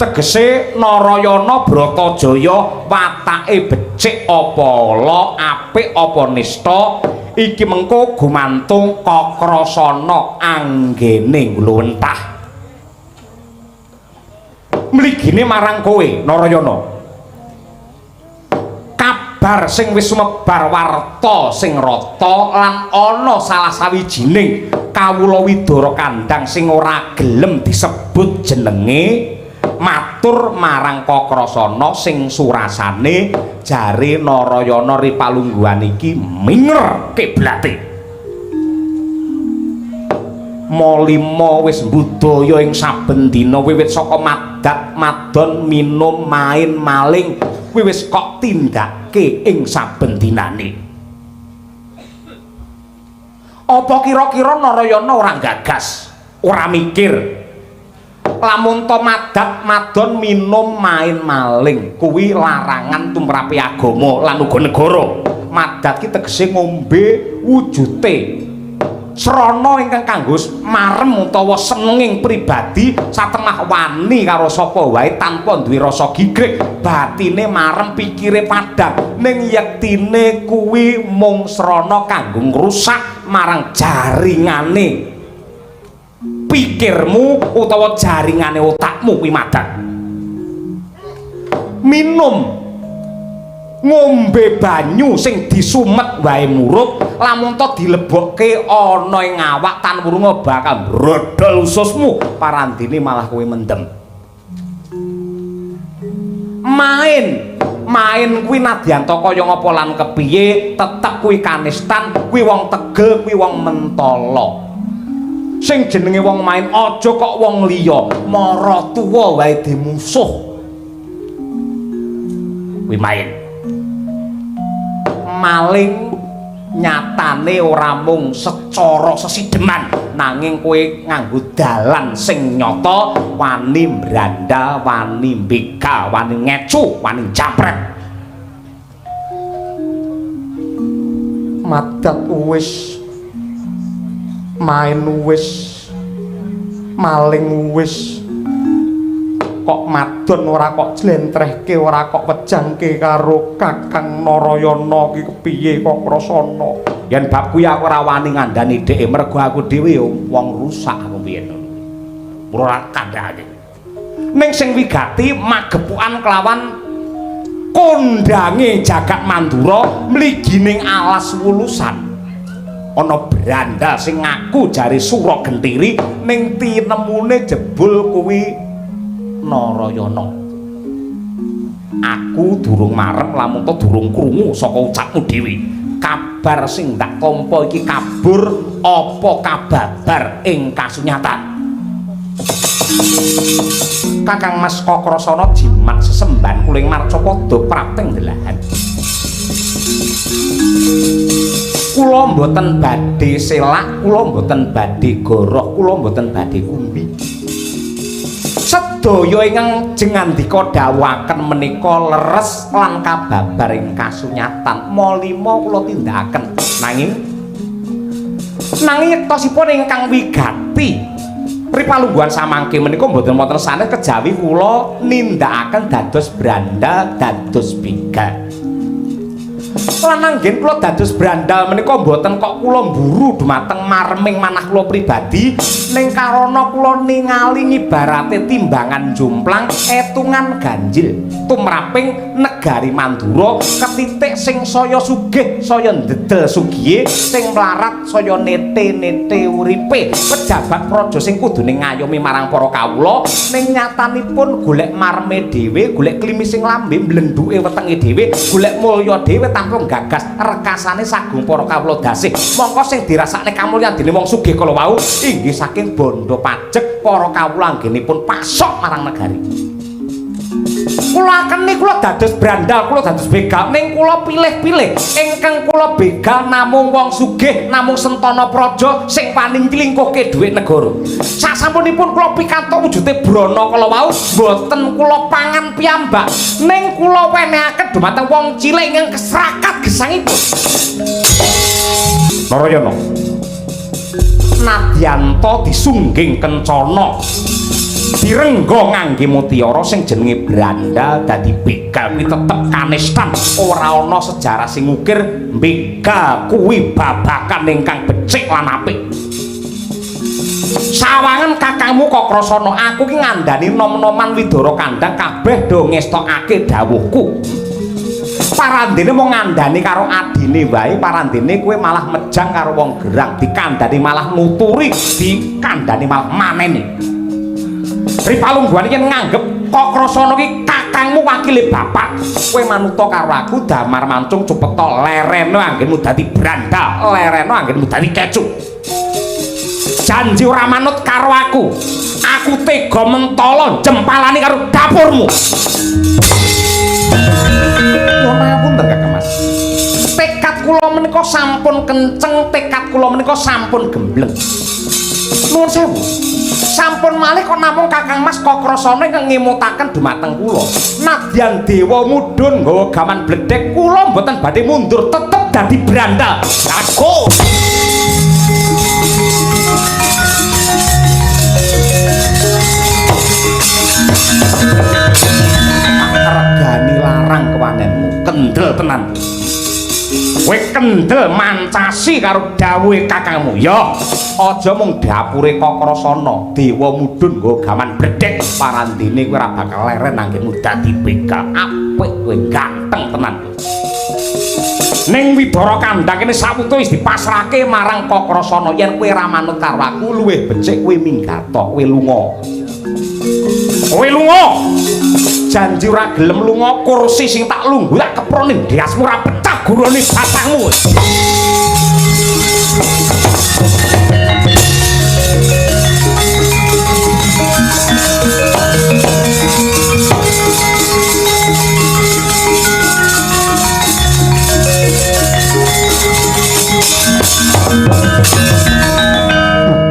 Tegese Narayana Bratajaya watake becik apa ala, apik apa nista, iki mengko gumantung Kakrasana anggene nggulawentah. Mligine marang kowe Narayana. Kabar sing wis sumebar warta sing rata lan ana salah sawijining kawula widara kandhang sing ora gelem disebut jenenge matur marang Kakrasana sing surasane jare Narayana ripalungguhan iki minger kiblate. Malima wis mbudaya ing saben dina wiwit saka madat madon minum main maling kuwi wis kok tindake ing saben dinane. Apa kira-kira Narayana ora gagas, ora mikir lamun to madat madon minum main maling kuwi larangan tumrape agama lan uga negara. Madat ki tegese ngombe wujute srana ingkang kanggo marem utawa senenging pribadi satemah wani karo sapa wae tanpa duwe rasa gigrik, batine marem, pikire padhang, ning yektine kuwi mung srana kanggo ngrusak marang jaringane pikirmu utawa jaringane otakmu kuwi madat. Minum ngombe banyu sing disumet wae murup lamun to dilebokke ana ing awak tan wurunga bakal brodol ususmu, parandene malah kowe mendem. Main main kuwi nadyan ta kaya ngapa lan kepiye tetep kuwi kanistan, kuwi wong tegel, kuwi wong mentala. Sing jenenge wong main aja kok wong liya, mara tuwa wae dimusuh. Kuwi main. Maling nyatane ora mung secara sesideman, nanging kowe nganggo dalan sing nyata, wani mbrandal, wani mbegal, wani ngecu, wani jampret. Madat wis, main wis, maling wis, kok madon ora kok jlentrehke ora kok wejangke karo Kakang Narayana iki kepiye Kakrasana? Yen bab kuwi aku ora wani ngandani dheke mergo aku dhewe wong rusak aku piye ngono. Ora kandhane. Ning sing wigati magepukan kelawan kondange jagat Mandura mligining alas wulusan. Ana brandal sing ngaku jare Sura Gentiri ning tinemune jebul kuwi Narayana. Aku durung marem lamun to durung krungu saka ucapmu dhewe. Kabar sing ndak tampa iki kabur apa kababar ing kasunyatan? Kakang Mas Kakrasana jimat sesembahan kuling marcapada prapting delahan. Kula mboten badhe selak, kula mboten badhe goroh, kula mboten badhe kumbi. Sedaya ingkang jengandika dawuhaken menika leres lan kababar ing kasunyatan. Malima kula tindakaken. Nanging yektosipun ingkang wigati ripalungguhan samangke menika mboten wonten sanes kejawi kula nindakaken dados brandal, dados begal. Lan anggen kula dados brandal menika mboten kok kula mburu dumateng marming manah kula pribadi, ning karana kula ningali ngibarate timbangan jomplang etungan ganjil tumraping negari Mandura ketitik sing saya sugih saya ndedel sugihe, sing mlarat saya nete-nete uripe. Pejabat praja sing kudune ngayomi marang para kawula ning nyatanipun golek marme dhewe, golek klimis sing lambe mblendhuke wetenge dhewe, golek mulya dhewe tanpa gagas rekasane sagung para kawula dasih. Mongko sing dirasakne kamulyan dening wong sugih kala wau inggih saking bondo pajek para kawula anggenipun pasok marang negari. Kula akeni kula dados brandal, kula dados begal, ning kula pilih-pilih. Ingkang kula begal namung wong sugih, namung sentana praja sing wani nylingkuhke dhuwit negara. Sasampunipun kula pikantuk wujude brana kala wau, mboten kula pangan piyambak, ning kula wenehaken dumateng wong cilik ingkang kesrakat gesangipun. Narayana. Nadyanta disungging kencana. Direngga ngangge mutiara sing jenenge brandal dadi begal kuwi tetep kanistan, ora ana sejarah sing ngukir begal kuwi babakan ingkang becik lan apik. Sawangen kakangmu Kakrasana, aku ki ngandani nom-noman Widara Kandhang kabeh do ngestokake dawuhku. Parandene mung ngandani karo adine wae, parandene kowe malah mejang karo wong gerang, dikandani malah nuturi, dikandani malah maneni. Ripalungguhan iki nganggep Kakrasana iki kakangmu wakile bapak. Kowe manuta karo aku damar mancung cepeta lereno anggenmu dadi brandal, lereno anggenmu dadi kecu. Janji ora manut karo aku. Aku tega mentala jempalani karo dapurmu. Nuwun pangapunten Kakang Mas. Tekad kula menika sampun kenceng, tekad kula menika sampun gembleng. Nuwun sewu. Sampun malih kok namung Kakang Mas Kakrasana ingkang ngemutaken dumateng kula. Nadyan dewa mudhun nggawa gaman bledhek, kula mboten badhe mundur, tetep dadi brandal. Aku regani larang kewanenmu, kendel tenan. Kowe kendel mancasi karo dawuhe kakangmu. Ya, aja mung dapure Kakrasana, dewa mudhun nggo gaman bledhek, parandene kowe ora bakal leren anggenmu dadi begal. Apik kowe, ganteng tenan. Ning Widara Kandhang kene sawuta wis dipasrahke marang Kakrasana. Yen kowe ora manut karo aku, luwih becik kowe minggat, kowe lunga. Kowe lunga. Janji ora gelem lunga, kursi sing tak lungguh tak keprone ndasmu ora pecah gurune batangmu.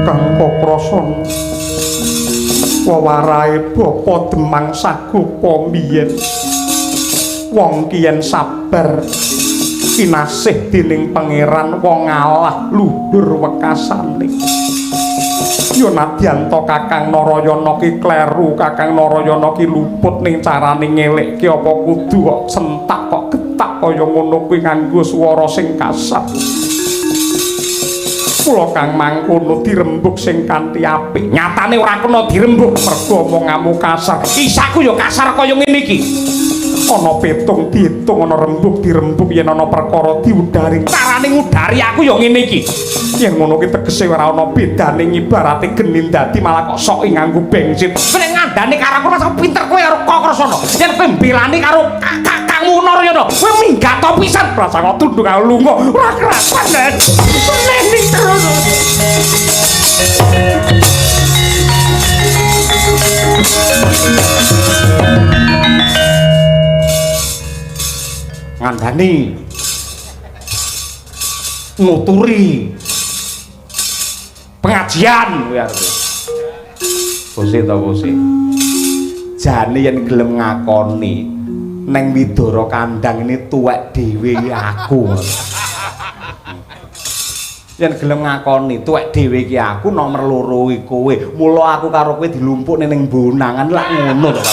Kang Kakrasana, wewarahe Bapa Demang Sagopa mbiyen, wong ki yen sabar Kinasih dening pangeran wong ngalah luhur wekasane. Yo nadyan to Kakang Narayana ki kleru, Kakang Narayana ki luput ning carane ngelekke apa kudu kok sentak kok getak kaya ngono kuwi nganggo swara sing kasar. Kula kang mangkono dirembug sing kanthi apik. Nyatane ora kena dirembug mergo omonganmu kasar. Kisahku ya kasar kaya ngene iki. Ana petung diitung, ana rembug dirembug, yen ana perkara diudari. Carane ngudari aku ya ngene iki. Yen ngono ki tegese ora ana bedane, ibarate geni dadi malah kok sok nganggo bensin. Nek ngandani karo aku masa pinter kowe karo Kakrasana. Yen kowe mbelani karo kakangmu Narayana, kowe minggat to pisan. Rasa kok tunduk karo lunga ora kerasan. Seneni terus. Ngandani, nuturi pengajian kuwi arepe. Bose to bose. Jane yen gelem ngakoni neng Widara Kandang ini tuwek dhewe iki aku. Yen gelem ngakoni tuwek dhewe iki aku nomor loro iki kowe. Mula aku karo kowe dilumpukne ning bonangan lak ngono to.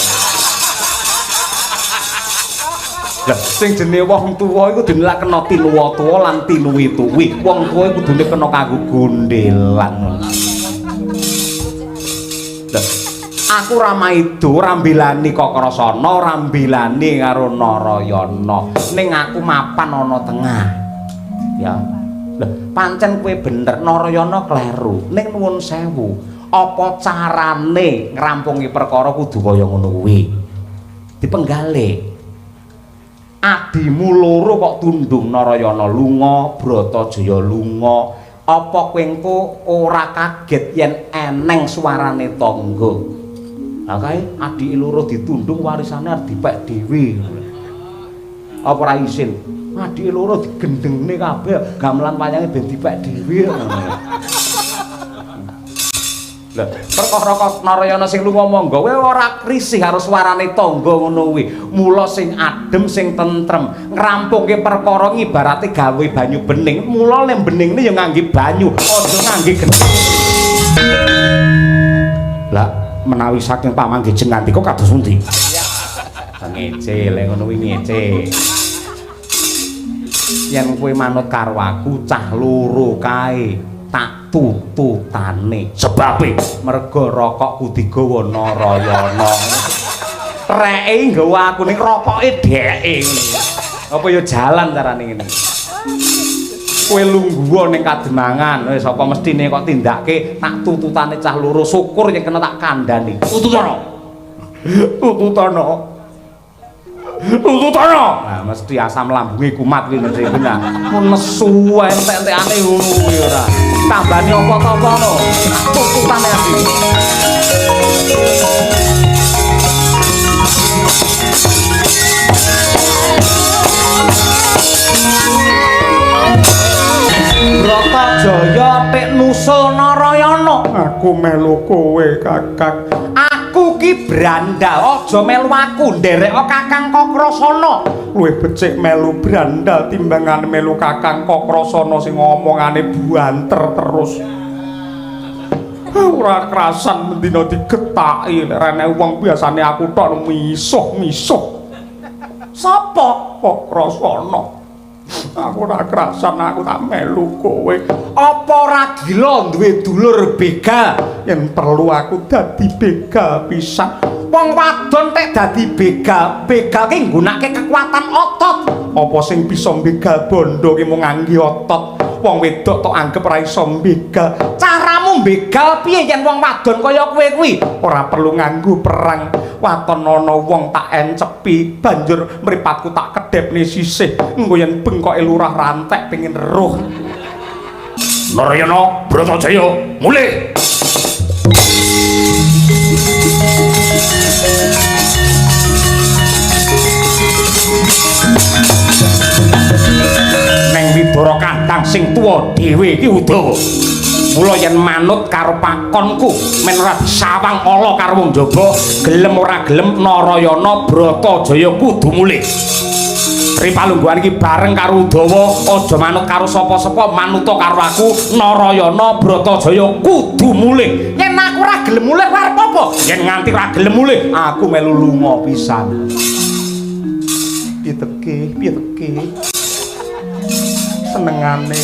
Lah sing jenenge wong tuwa iku kudune lak kena tinuwa-tuwa lan tinuwi-tuwi. Wong tuwa iku kudune kena kanggo gondelan. Lah aku ora maido, ora mbelani Kakrasana, ora mbelani karo Narayana. Ning aku mapan ana tengah. Ya. Lah pancen kowe bener, Narayana kleru. Ning nuwun sewu, apa carane ngrampungi perkara kudu kaya ngono kuwi? Dipenggale. Adimu loro kok tundung, Narayana lunga, Bratajaya lunga. Apa kowe engko ora kaget yen eneng suarane tangga? Lah kae adike loro ditundung warisane arep dipek dhewe. Apa ora isin? Adike loro digendengne kabeh, gamelan wayange ben dipek dhewe. Lah perkara kok Narayana sing lunga monggo kowe ora risih karo suarane tangga ngono kuwi. Mula sing adem sing tentrem ngrampungke perkara ibarate gawe banyu bening. Mula lek beningne ya ngangge banyu, aja ngangge gething. Lah menawi saking pamanggih jengandika kados pundi? Ngece lek ngono kuwi ngece. Yen kowe manut karo aku cah loro kae tak tututane. Sebabe mergo rokokku digawa Narayana. Reke nggawa aku ning rokoke dheke. Apa ya jalan carane ngene. Kowe lungguh ning kademangan, wis apa mestine kok tindake tak tututane cah loro, syukur yen kena tak kandhani. Tututana. Tututana. Tututana. Nah, mesti asam lambunge kumat kuwi mesti bener. Nesu entek-entekane ngono kuwi ora. Tambane apa to apa no. Tututane ati. Bratajaya tek nusul Narayana. Aku melu kowe, Kakang. Aku ki brandal, aja melu aku, nderek Kakang Kakrasana. Luwih becik melu brandal timbangane melu Kakang Kakrasana sing omongane buanter terus. Ora krasan mendina digetaki lek rene wong biasane aku tok misuh-misuh. Sapa? Kakrasana. Aku ora krasan, aku tak melu kowe. Apa ora gila duwe dulur begal? Yen perlu aku dadi begal pisan. Wong wadon tek dadi begal, begal ki nggunakake kekuatan otot. Apa sing bisa begal bondo ki mung ngangge otot? Wong wedok tok anggep ora iso begal. Caramu begal piye yen wong wadon kaya kowe kuwi? Ora perlu nganggo perang. Waton ana wong tak encepi, banjur mripatku tak kedhepne sisih. Engko yen bengkoke lurah rantek pengin roh. Narayana Bratajaya mulih. Neng Widara Kandang sing tuwa dhewe iki Udawa. Mula yen manut karo pakonku men ora disawang ala karo wong jaba, gelem ora gelem Narayana Bratajaya kudu mulih. Ri palungguhan iki bareng karo Udawa, aja manut karo sapa-sapa, manuta karo aku Narayana Bratajaya kudu mulih. Yen aku ora gelem mulih kowe arep apa? Yen nganti ora gelem mulih, aku melu lunga pisan. Piye teke, piye teke. Senengane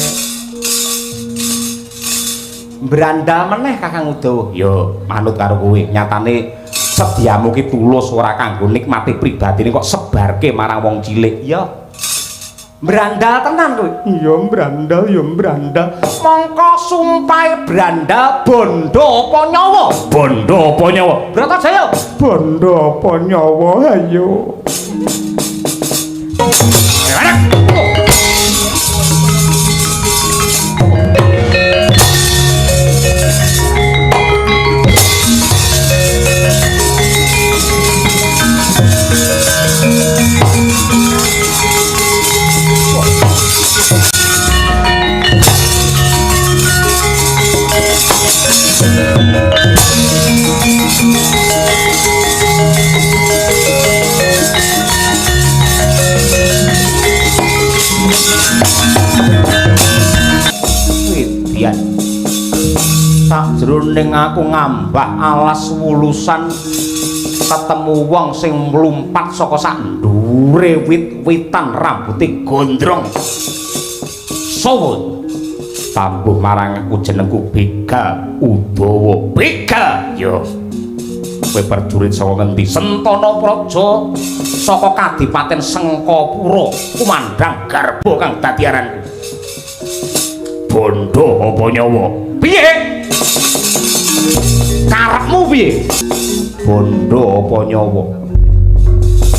Brandal meneh Kakang Udawa. Yo, manut karo kowe. Nyatane sediamu ki tulus ora kanggo nikmati pribadine kok sebarke marang wong cilik. Ya. Brandal tenan kowe. Iya brandal, ya brandal. Mongko sumpahe brandal bondo apa nyawa? Bondo apa nyawa? Bratajaya. Bondo apa nyawa ayo. Widian. Sakjroning aku ngambah alas wulusan ketemu wong sing mlumpat saka sak ndure wit-witan rambuté gondrong. Sowo tambuh marang aku jenengku Begal Udawa. Begal yo. Kowe prajurit saka ngendi? Sentana Praja saka Kadipaten Sengkapura, kumandhang garba kang dadi aranku. Bondo apa nyawa? Piye? Karepmu piye? Bondo apa nyawa?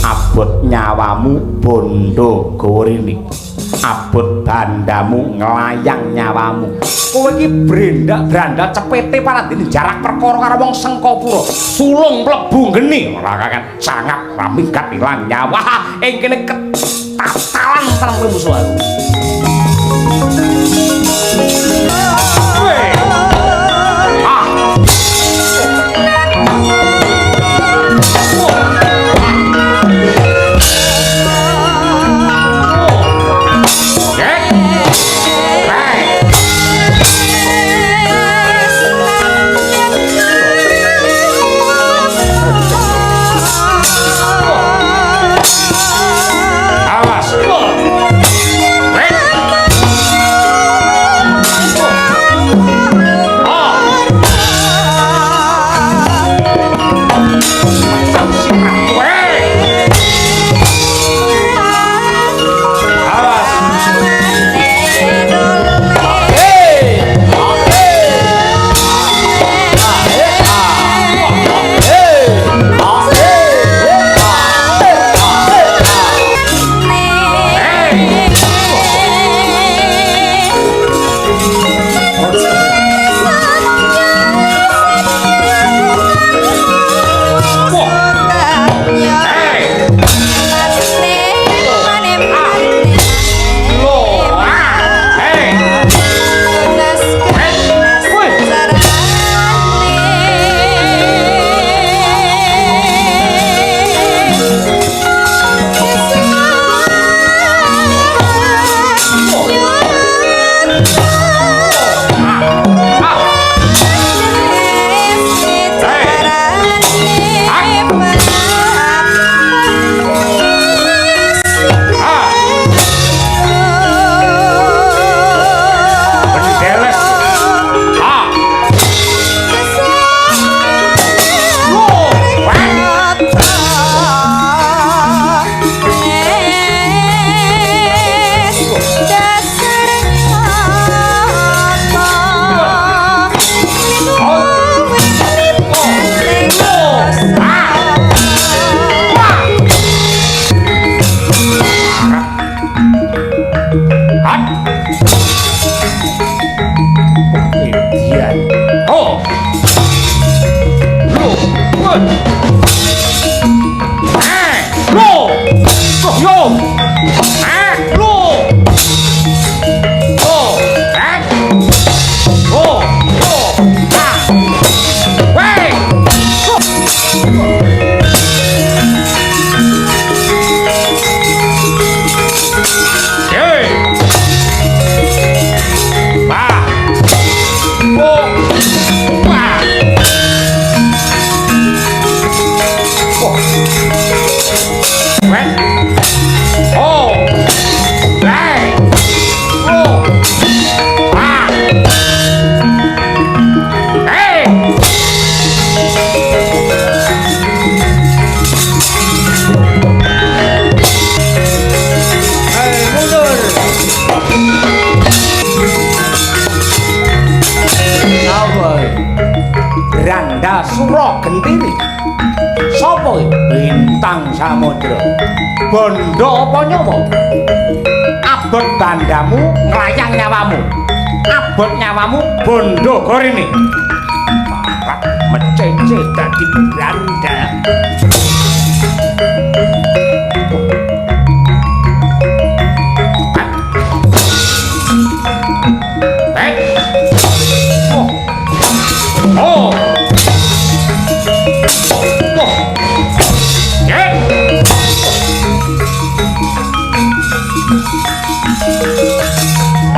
Abot nyawamu bondo gawa rene. Abot bandamu nglayang nyawamu. Kowe iki brendak-brandak cepete parandene jarak perkara karo wong Sengkapura. Sulung mlebu geni ora kakan sangat raminggat ilang nyawa. Ing kene ketatalan tenan musuh aku. Wah. Wah. Weh. Oh. Hey. Oh. Ah. Hey. Hei, mundur. Apa? Branda Sura Gentiri. Sapa iki? Bintang Samudra. Bondo apa nyawa? Abot bandamu nglayang nyawamu. Abot nyawamu bondo gorene. Parak mecece dadi branda. Eh. Oh. Oh. Oh. Eh.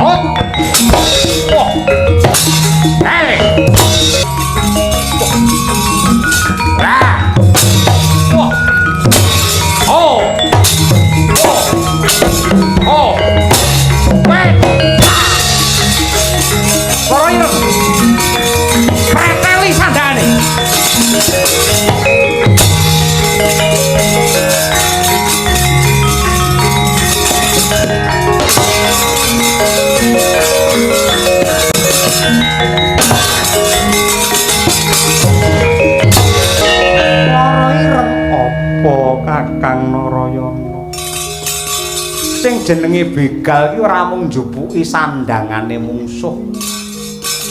Oh. Oh. Hey. Ah. Oh. Oh. Oh. Oh. Weh. Loro ireng. Preteli sandane. Lara ireng apa Kakang Narayana? Sing jenenge begal ki ora mung njupuki sandangane mungsuh.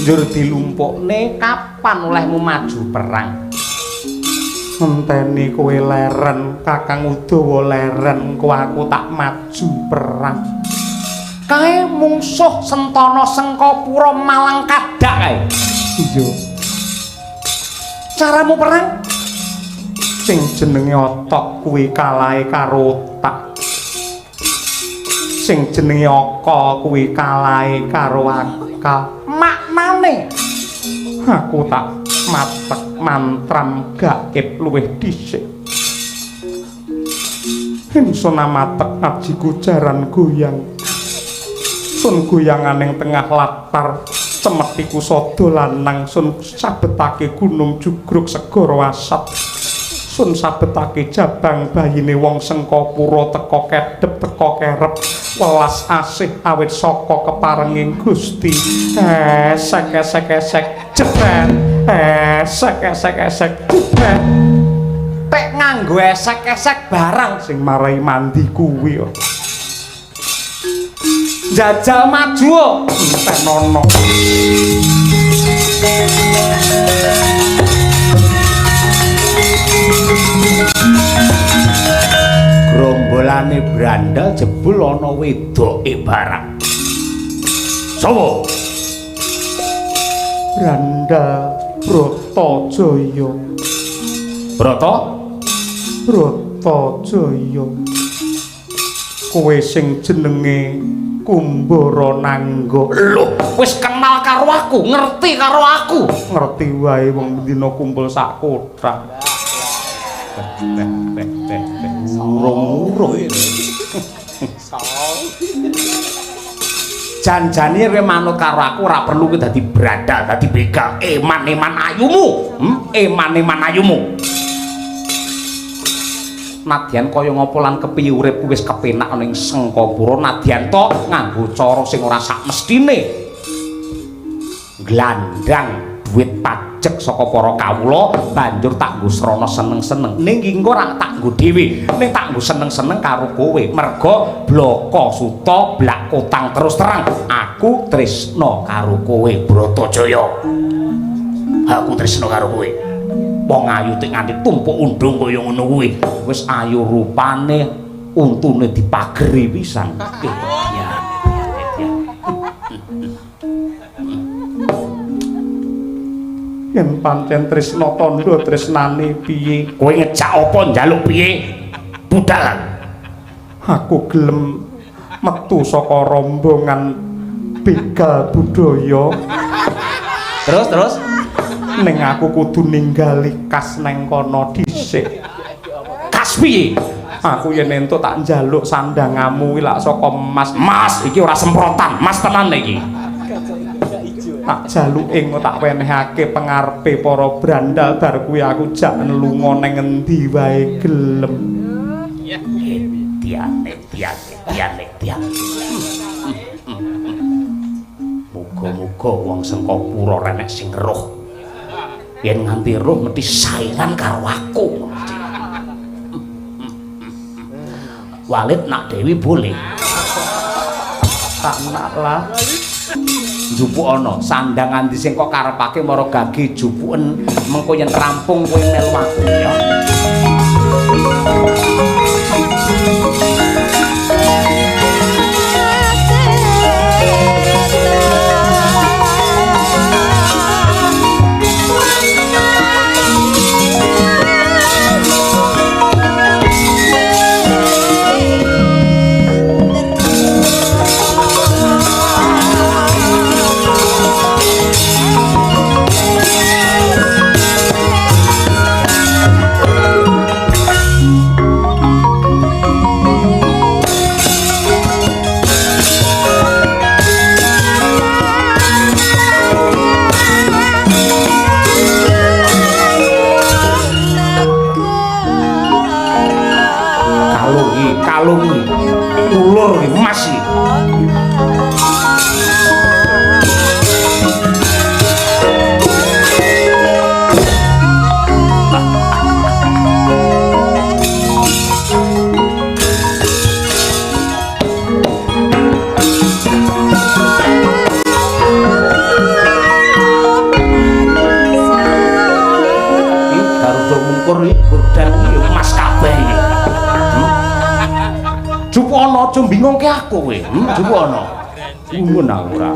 Njur dilumpukne kapan olehmu maju perang. Ngenteni kowe leren, Kakang Udawa leren, engko aku tak maju perang. Kae mungsuh Sentana Sengkapura Malang Kadak kae. Iya. Caramu perang Sing jenenge otok kuwi kalahe karo otak. Sing jenenge akal kuwi kalahe karo akal. Maknane Aku tak matek mantram gaib luwih dhisik. Ingsun amatek ajiku jaran goyang. Sun goyanganing tengah latar cemetiku sada lanang sun sabetake gunung jugruk segara asap. Sun sabetake jabang bayine wong Sengkapura teka kedhep teka kerep welas asih awit saka keparenging Gusti. Esek esek esek jebret. Esek esek esek jebret. Tek nganggo esek-esek barang Sing marai mandi kuwi kok. Jajal maju kok. Entenono. Grombolane brandal jebul ana wedoke barang. Sopo? Brandal Bratajaya. Brata? Bratajaya. Kowe sing jenenge Kumbara Nangga. Lho, wis kenal karo aku, ngerti karo aku. Ngerti wae wong dina kumpul sak kothak. Urung-urung. Janjane kowe manut karo aku ora perlu kowe dadi brandal, dadi begal. Eman-eman ayumu. Eman-eman ayumu. Nadyan kaya ngapa lan kepiye uripku wis kepenak ana ing Sengkapura, nadyan to nganggo cara sing ora sakmestine. Glandang duit pajek saka para kawula banjur tak nggo srana seneng-seneng. Ning iki engko ora tak nggo dhewe, ning tak nggo seneng-seneng karo kowe. Merga blaka suta blak kotang terus terang aku tresna karo kowe Bratajaya. Aku tresna karo kowe. Wong ayu tik nganti tumpuk undung kaya ngono kuwi. Wis ayu rupane, untune dipageri pisan. Yen pancen tresna tandha tresnane piye? Kowe ngejak apa njaluk piye? Budal. Aku gelem metu saka rombongan begal budaya. Terus terus Ning aku kudu ninggali kas neng kono dhisik. Kas piye? Aku yen entuk tak njaluk sandangamu kuwi lak saka emas. Mas, iki ora semprotan, mas tenan iki. Tak jaluke engko tak wenehake pengarepe para brandal bar kuwi aku jak lunga neng endi wae gelem. Tiane, tiane, tiane, tiane. Muga-muga wong Sengkapura renek sing roh. Yen nganti roh mesti saingan karo aku. Walid nak Dewi boleh. Tak nak lah. Jupuk ana sandang andi sing kok karepake mara gage jupuken mengko yen rampung kowe melu aku ya. Kalung iki, ulur iki, emas iki. Iki Garuda mungkur iki gorden iki emas kabeh iki. Jupuk ana aja bingungke aku kowe. Jupuk ana. Nuwun aku ora.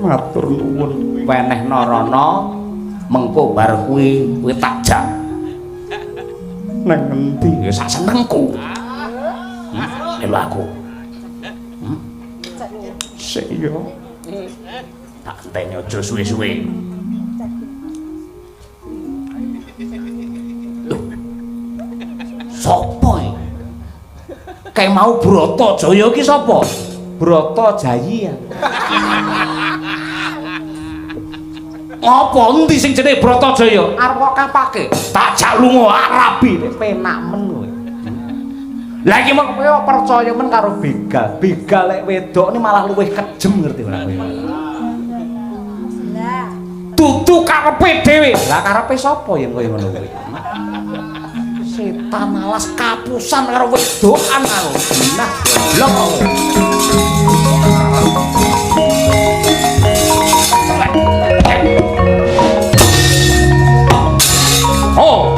Matur nuwun. Wenehna rono mengko bar kuwi kowe tak jak. Nang endi? Ya sak senengku. Melu aku. Sik yo. Tak enteni aja suwe-suwe. Lho. Sopo iki? Kae mau Bratajaya iki sapa? Bratajaya. Ngopo endi sing jenenge Bratajaya? Arep kok kapake? Tak jak lunga Arabi penak men kowe. Lah iki mung kowe percaya men karo begal. Begal lek wedok ni malah luwih kejem ngerti ora kowe. Dudu karepe dhewe. Lah karepe sapa yen kowe ngono kuwi? Setan alas kapusan karo wedokan aku. Nah, goblok aku. Oh.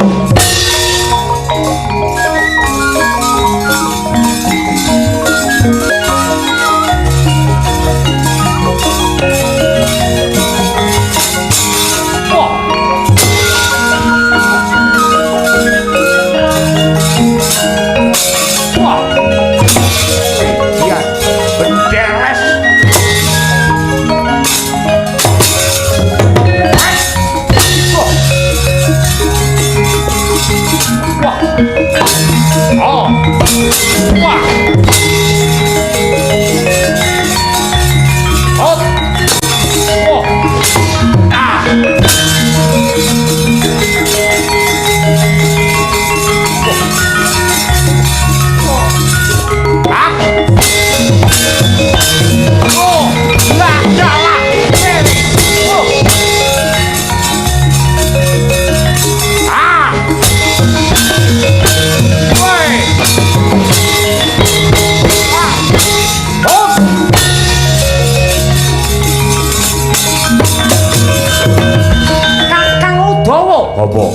Apa?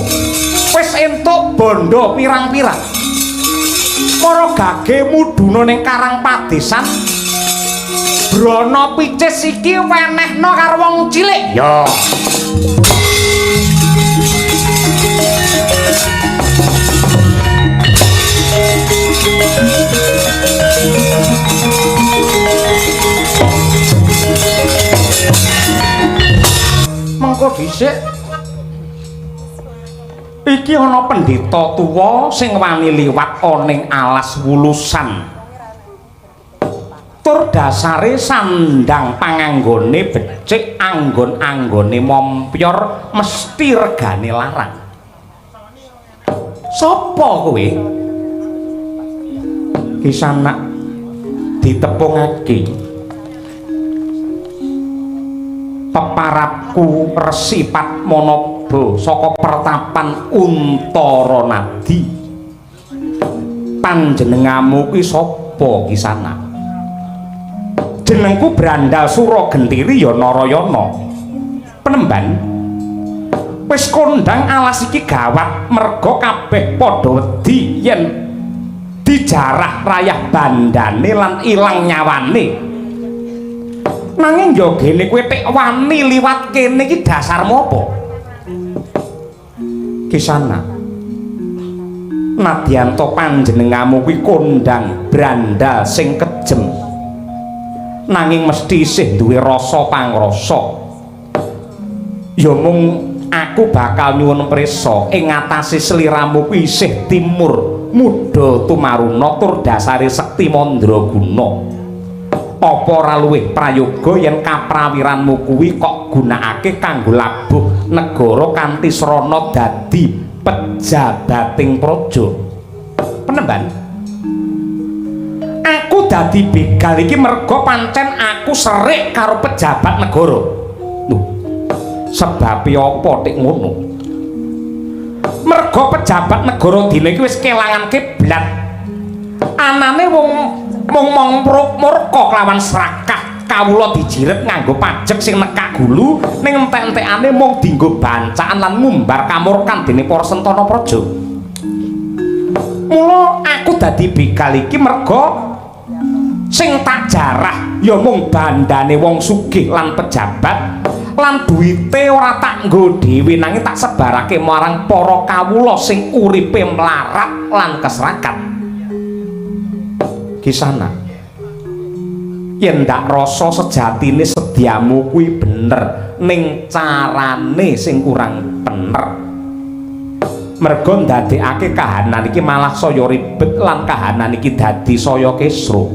Wis entuk bondo pirang-pirang. Para gage mudhuna ning Karang Padesan. Brana picis iki wenehna karo wong cilik. Ya. Saka dhisik. Iki ana pendeta tuwa sing wani liwat ana ning alas wulusan. Tur dasare sandang panganggone becik anggon-anggone mompyor mesti regane larang. Sapa kowe? Kisanak ditepungake. Peparapku Resi Padmanaba saka pertapan Untaranadi. Panjenengamu kuwi sapa Kisanak? Jenengku Brandal Sura Gentiri ya Narayana. Penemban wis kondang alas iki gawat merga kabeh padha wedi yen dijarah rayah bandane lan ilang nyawane. Nanging ya gene kowe tek wani liwat kene iki dasarmu apa? Kisanak, nadyanto panjenengamu kuwi kondang brandal sing kejem, nanging mesti isih duwe rasa pangrasa. Ya mung aku bakal nyuwun prisa ing ngatasé sliramu kuwi isih timur muda tumaruna tur dasare sekti mandraguna. Apa ora luwih prayoga yen kaprawiranmu kuwi kok gunakake kanggo labuh negara kanthi srana dadi pejabating praja? Penemban, aku dadi begal iki merga pancen aku serik karo pejabat negara. Lho, sebabe apa tik ngono? Merga pejabat negara dina iki wis kelangan kiblat. Anane wong mung murka kelawan serakah kawula dijiret nganggo pajek sing nekak gulu ning entek-entekane mung dienggo bancaan lan ngumbar kamurkan dening para sentana praja. Mula aku dadi begal iki merga sing tak jarah ya mung bandane wong sugih lan pejabat lan duwite ora tak nggo dhewe nanging tak sebarake marang para kawula sing uripe mlarat lan keserakat. Kisanak, yen ndak rasa sejatine sediamu kuwi bener ning carane sing kurang bener. Merga ndadekake kahanan iki malah saya ribet lan kahanan iki dadi saya kisruh.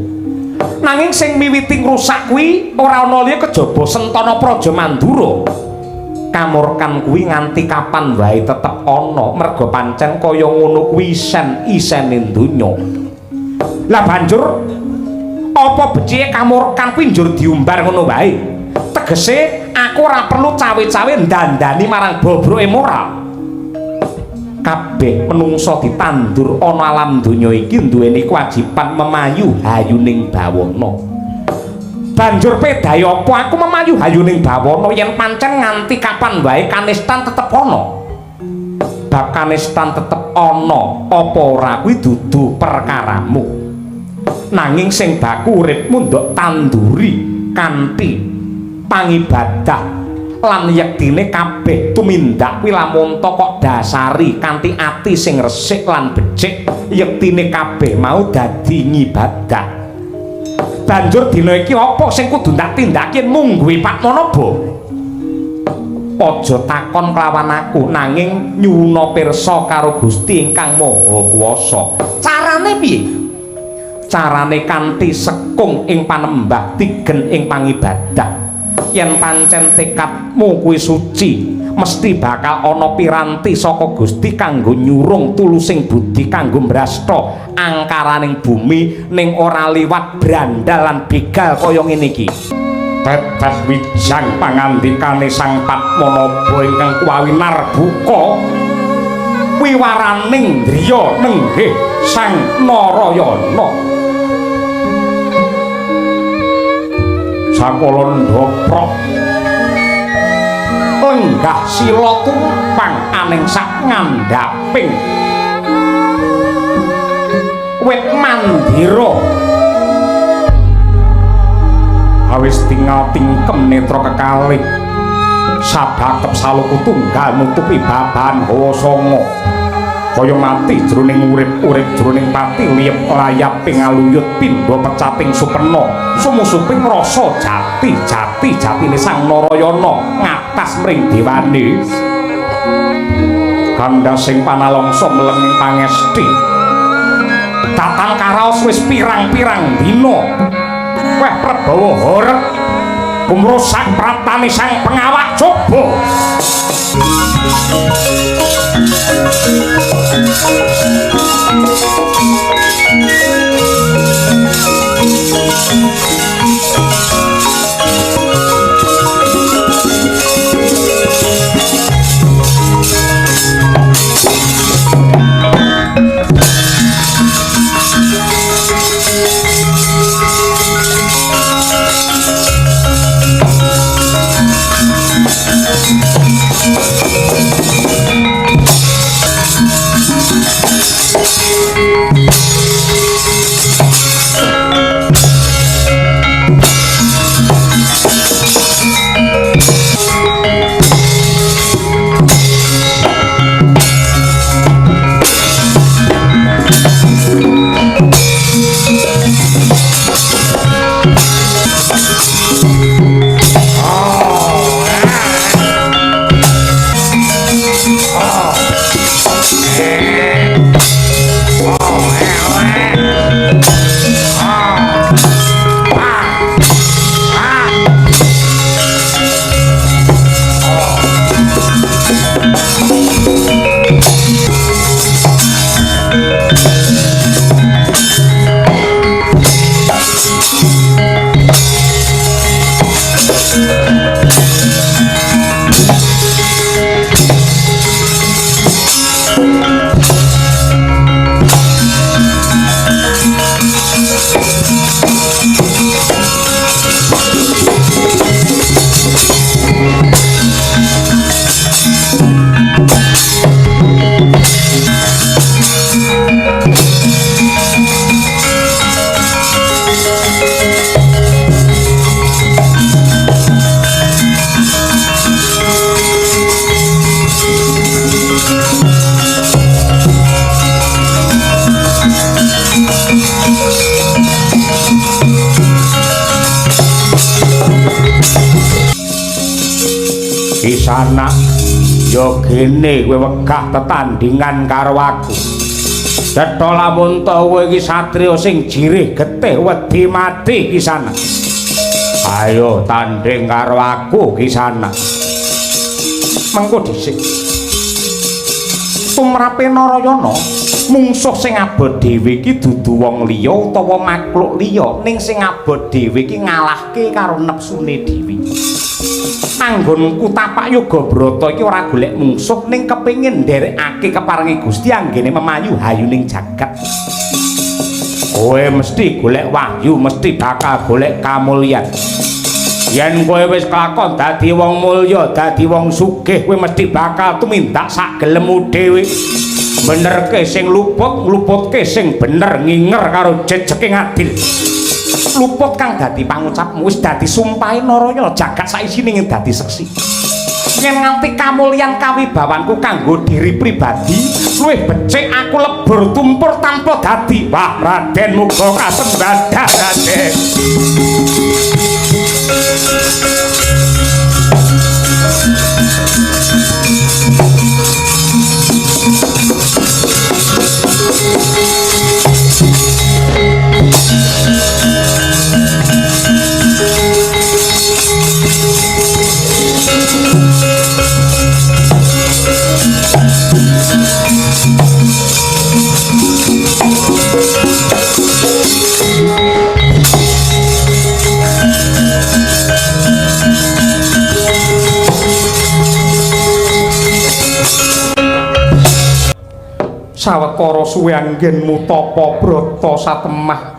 Nanging sing miwiti ngrusak kuwi ora ana liya kejaba Sentana Praja Mandura. Kamurkan kuwi nganti kapan wae tetep ana merga pancen kaya ngono kuwi isen-isene donya. Lah banjur apa becike kamurkan kuwi njur diumbar ngono wae? Tegese aku ora perlu cawe-cawe ndandani marang bobroke moral. Kabeh menungsa ditandur ana alam donya iki duweni kewajiban memayu hayuning bawana. Banjur pedahe apa aku memayu hayuning bawana yen pancen nganti kapan wae kanistan tetep ana? Bab kanistan tetep ana apa ora kuwi dudu perkaramu. Nanging sing baku uripmu ndok tanduri kanthi pangibadah lan yektine kabeh tumindak kuwi lamun ta kok dasari kanthi ati sing resik lan becik, yektine kabeh mau dadi ngibadah. Banjur dina iki apa sing kudu ndak tindake mungguhe Padmanaba? Aja takon kelawan aku nanging nyuwuna pirsa karo Gusti ingkang Maha Kuwasa. Carane piye? Carane kanthi sekung ing panembah tigen ing pangibadah. Yen pancen tekadmu kuwi suci, mesti bakal ana piranti saka Gusti kanggo nyurung tulusing budi kanggo mbrasta angkaraning bumi ning ora liwat brandal lan begal kaya ngene iki. Teteh wijang pangandikane Sang Padmanaba ingkang kuwawinarbuka wiwaraning driya nenggih Sang Narayana. Sakala ndhoprok lenggah sila tumpang aning sak ngandhaping wit mandira. Awis tingal tingkem netra kekalih sabakep saluku tunggal nutupi babahan hawa sanga. Kaya mati jroning urip, urip jroning pati, liyep layap pingaluyut pindha pecating supena, sumusuping rasa jati jati jatine Sang Narayana ngatas mring dewane. Kandhasing panalongsa melenging pangesti. Datang karaos wis pirang-pirang dina. Weh Prabawa horeg gumrusak pratane sang pengawak coba. Kisana ya gene kowe wegah tetandingan karo aku. Cetha lamun ta kowe iki satriya sing jirih getih wedi mati Kisana. Ayo tanding karo aku Kisana. Mengko dhisik. Tumrape Narayana, mungsuh sing abot dhewe iki dudu wong liya utawa makhluk liya, ning sing abot dhewe iki ngalahke karo nepsune dhewe. Anggonku tapak yoga brata iki ora golek mungsuh ning kepengin nderekake keparengi Gusti anggene memayu hayuning jagat. Kowe mesti golek wahyu, mesti bakal golek kamulyan. Yen kowe wis kelakon dadi wong mulya, dadi wong sugih, kowe mesti bakal tumindak sak gelemmu dhewe. Benerke sing luput, ngluputke sing bener, nginger karo jejeke ngadil. Luput kang dadi pangucapmu wis dadi sumpahe Narayana jagat saisine ing dadi seksi. Yen nganti kamulyan kawibawanku kanggo diri pribadi, luwih becik aku lebur tumpur tanpa dadi. Wah, Raden muga kasembadan Raden. Sawetara suwe anggenmu tapa brata satemah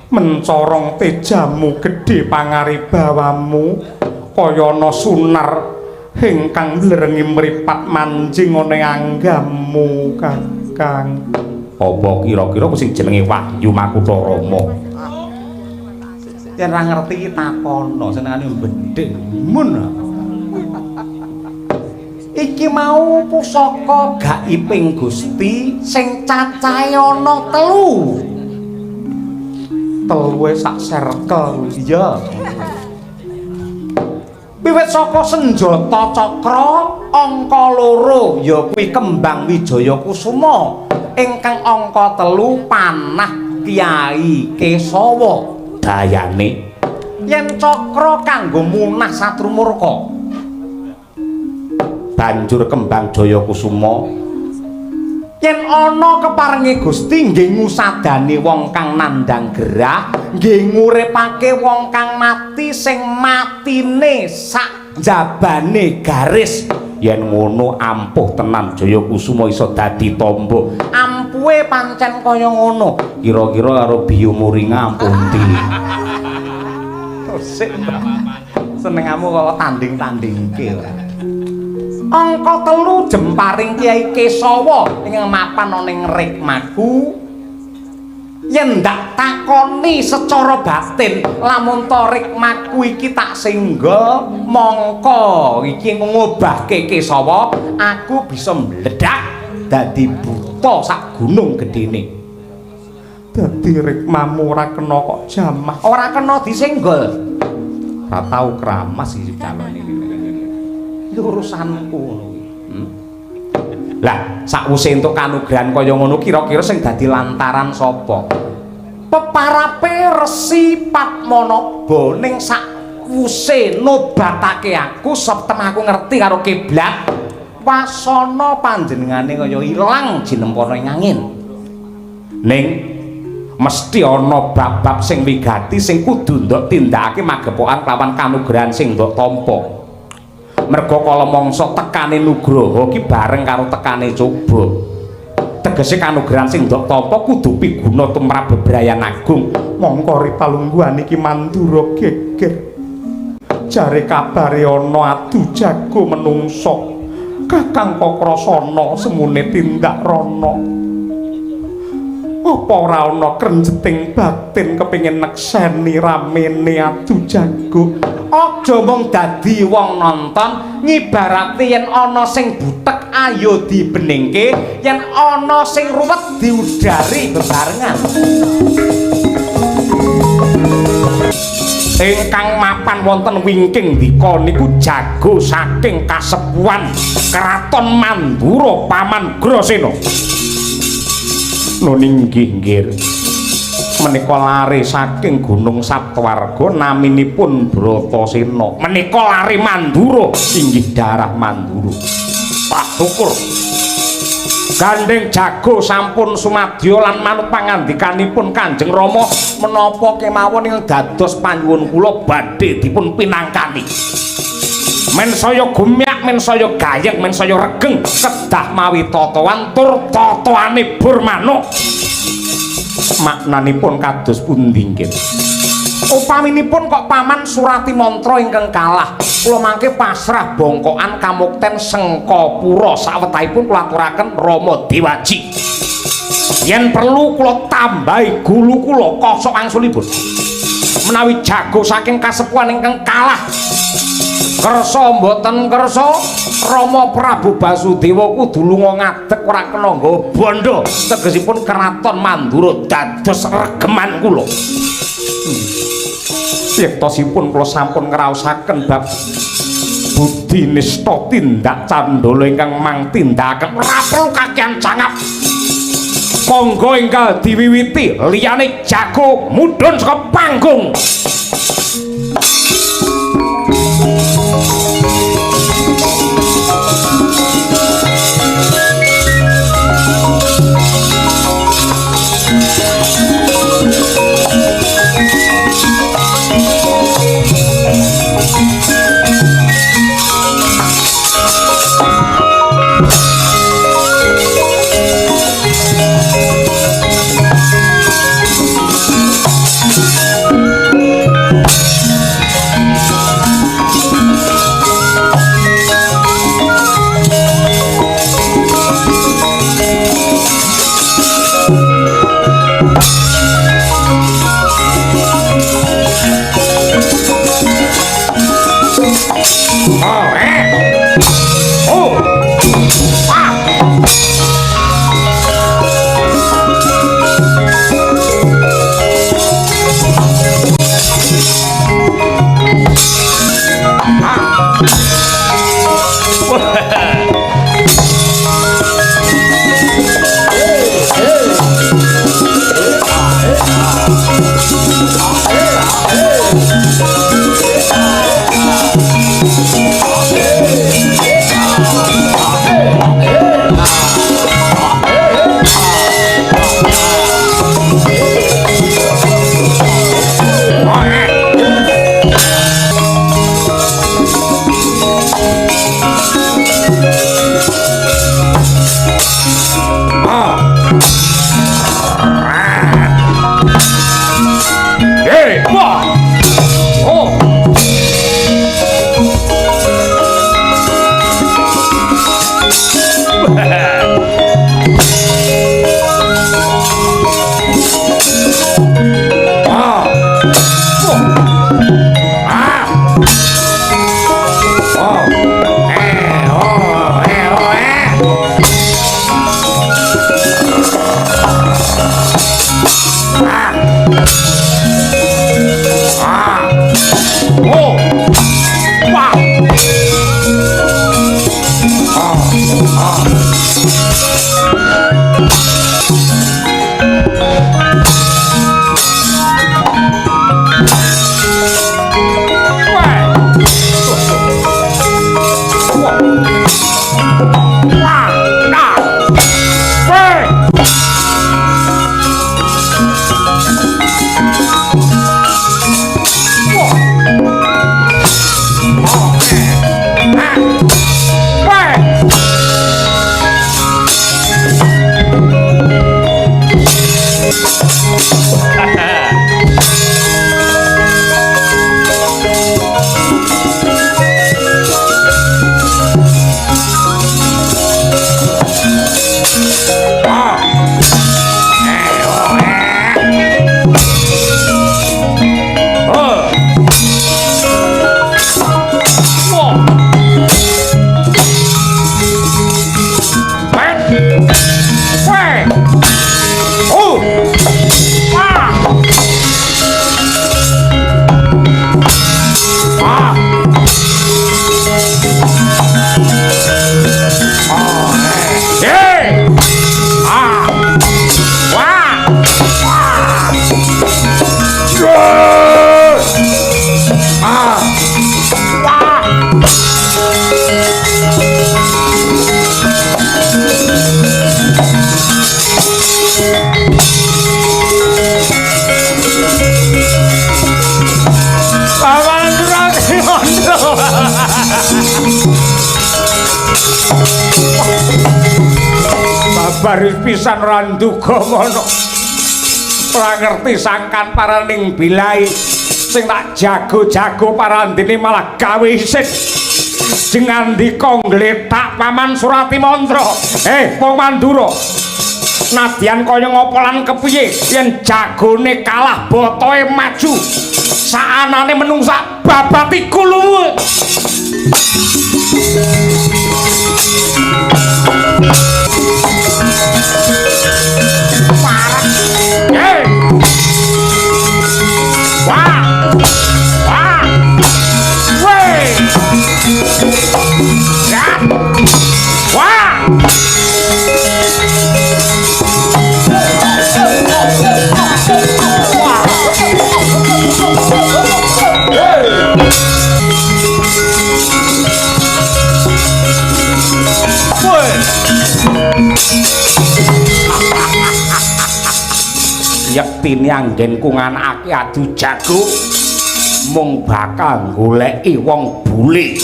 mencorong tejamu gedhe pangaribawamu kaya ana sunar ingkang nglerengi mripat manjing ana anggamu Kakang. Apa kira-kira sing jenenge Wahyu Makutha Rama? Yen ora ngerti iki takono, senengane bedhik mun. Iki mau pusaka gaibing Gusti sing cacahe ana 3. Teluwe sak serkel. Iya. Wiwit saka senjata cakra angka 2 ya kuwi kembang Wijaya Kusuma, ingkang angka 3 panah Kyai Kesawa. Dayane yen cakra kanggo munah satru murka, banjur kembang Jaya Kusuma yen ana keparenge Gusti nggih ngusadani wong kang nandhang gerah, nggih nguripake wong kang mati sing matine sak jabane garis. Yen ngono ampuh tenan Jaya Kusuma iso dadi tombo. Ampuhe pancen kaya ngono. Kira-kira karo Biyu Muringa ampuh ndi? Sik. Senengamu kok tanding-tandingke ora. Angka 3 jemparing Kyai Kesawa ingkang mapan ana ing rikmaku. Yen ndak takoni secara batin, lamun ta rikmaku iki tak singgo mongko iki ngobahke Kesawa, aku bisa mledak dadi buta sak gunung gedene. Dadi rikmamu ora kena kok jamah. Ora kena disenggol. Ora tau kramas iki calon iki. Iki urusanku ngono kuwi. Lah, sakwise entuk kanugrahan kaya ngono kira-kira sing dadi lantaran sapa? Peparape Resi Padmanaba ning sakwuse nobatake aku septem aku ngerti karo kiblat wasana panjenengane kaya ilang jinempana ing angin. Ning mesti ana bab-bab sing wigati sing kudu ndok tindakake magepokan kelawan kanugrahan sing ndok tampa. Merga kala mangsa tekane nugraha ki bareng karo tekane coba. Tegese kanugrahan sing ndok tampa kudu piguna tumrap bebrayan agung. Mongko ripalungguhan iki Mandura geger. Jare kabare ana adu jago menungsa. Kakang Kakrasana semune tindak rono. Apa ora ana krenjeting batin kepengin nekseni ramene adu jago? Aja mung dadi wong nonton, ngibarate yen ana sing butek ayo dibeningke, yen ana sing ruwet diudari bebarengan. Ingkang mapan wonten wingking dika niku jago saking kasepuhan Kraton Mandura Paman Grasena. Nun inggih nggih. Menika lare saking Gunung Saptwarga naminipun Bratasena. Menika lare Mandura inggih darah Mandura. Pak syukur. Gandeng jago sampun sumadya lan manut pangandikanipun Kanjeng Rama menapa kemawon ing dados panyuwun kula badhe dipun pinangkani. Men saya gumyak, men saya gayeng, men saya regeng kedah mawi totoan tur totoane bur manuk. Maknanipun kados pundi nggih? Upaminipun kok paman surati mantra ingkang kalah, kula mangke pasrah bongkokan kamukten Sengkapura sawetahipun kula aturaken Rama Dewaji. Yen perlu kula tambahi gulu kula kosok angsulipun. Menawi jago saking kasepuhan ingkang kalah kersa mboten kersa Rama Prabu Basudewa kudu lunga ngadeg ora kena nggawa bandha, tegesipun Kraton Mandura dados regeman kula. Yektosipun kula sampun ngraosaken bab budi nista tindak candala ingkang mang tindakaken ora perlu kakean cangap. Monggo enggal diwiwiti liyane jago mudhun saka panggung. Baris pisan randuga ngono. Ora ngerti sangkan paraning bilai sing tak jago-jago parandene malah gawe isin. Jengandika ngletak Paman Surati Mantra. Wong Mandura. Nadyan kaya ngopo lan kepiye yen jagone kalah botoe maju. Saanane menungsa babati kuluwe. Yektine anggenku nganakake adu jago mung bakal goleki wong bule.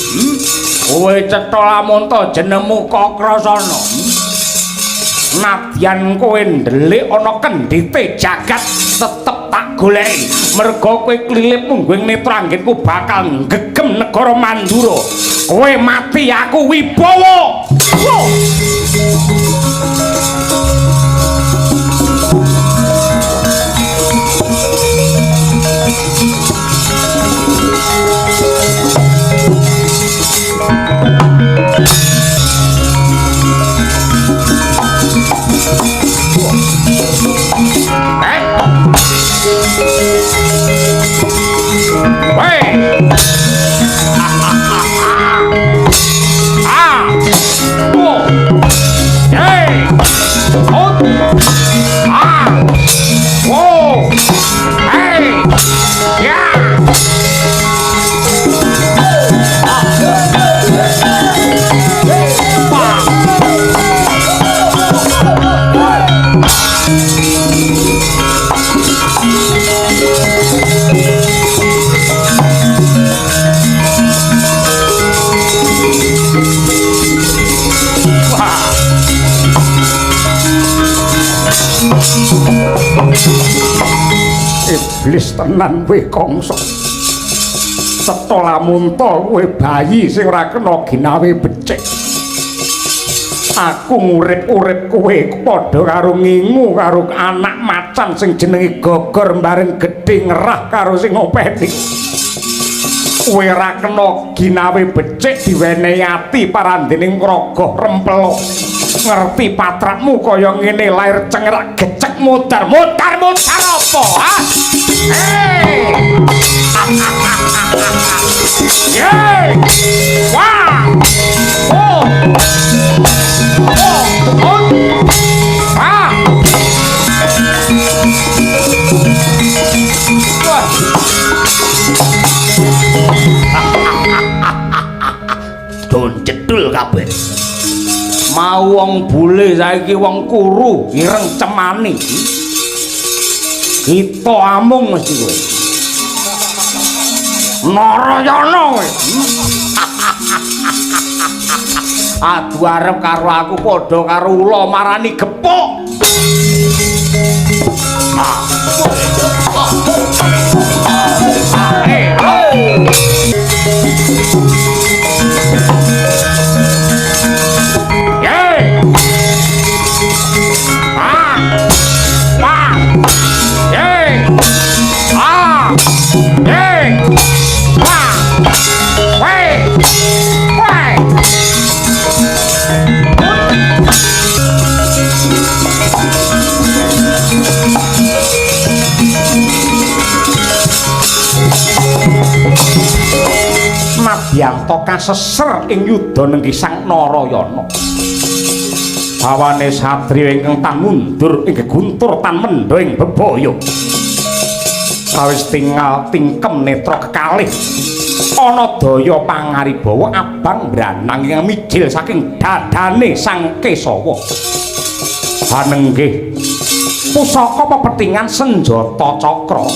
Kowe cetha lamunta jenengmu Kakrasana. Nadyan kowe ndelik ana kendhite jagat tetep tak goleki. Merga kowe klilip mungguing netra anggenku bakal nggegem negara Mandura. Kowe mati aku wibawa. Iblis tenan kowe Kangsa. Cetha lamunta kowe bayi sing ora kena ginawe becik. Aku ngurip-urip kowe padha karo ngingu karo anak macan sing jenenge Gogor bareng gedhe ngerah karo sing ngopeni. Kowe ora kena ginawe becik diwenehi ati parandening ngrogoh rempelo. Ngerti patrakmu kaya ngene lair cengrak gecek mudar mudar mudar apa ha? Hey! Yeay! Wah! Oh! Oh! Oh! Ah! Wah! Don cedul kabeh. Mau wong bule saiki wong kuru ireng cemani. Kita amung mesti kowe. Narayana kowe. Adu arep karo aku padha karo ula marani gepuk. Nadyanto kaseser ing yuda nenggi Sang Narayana. Bawane satriya ingkang tan mundur ing geguntur tan mendha ing bebaya. Kawis tingal tingkem netra kekalih ana daya pangaribawa abang mbranang ingkang mijil saking dadane Sang Kesawa. Hanenggih pusaka pepethingan senjata cakra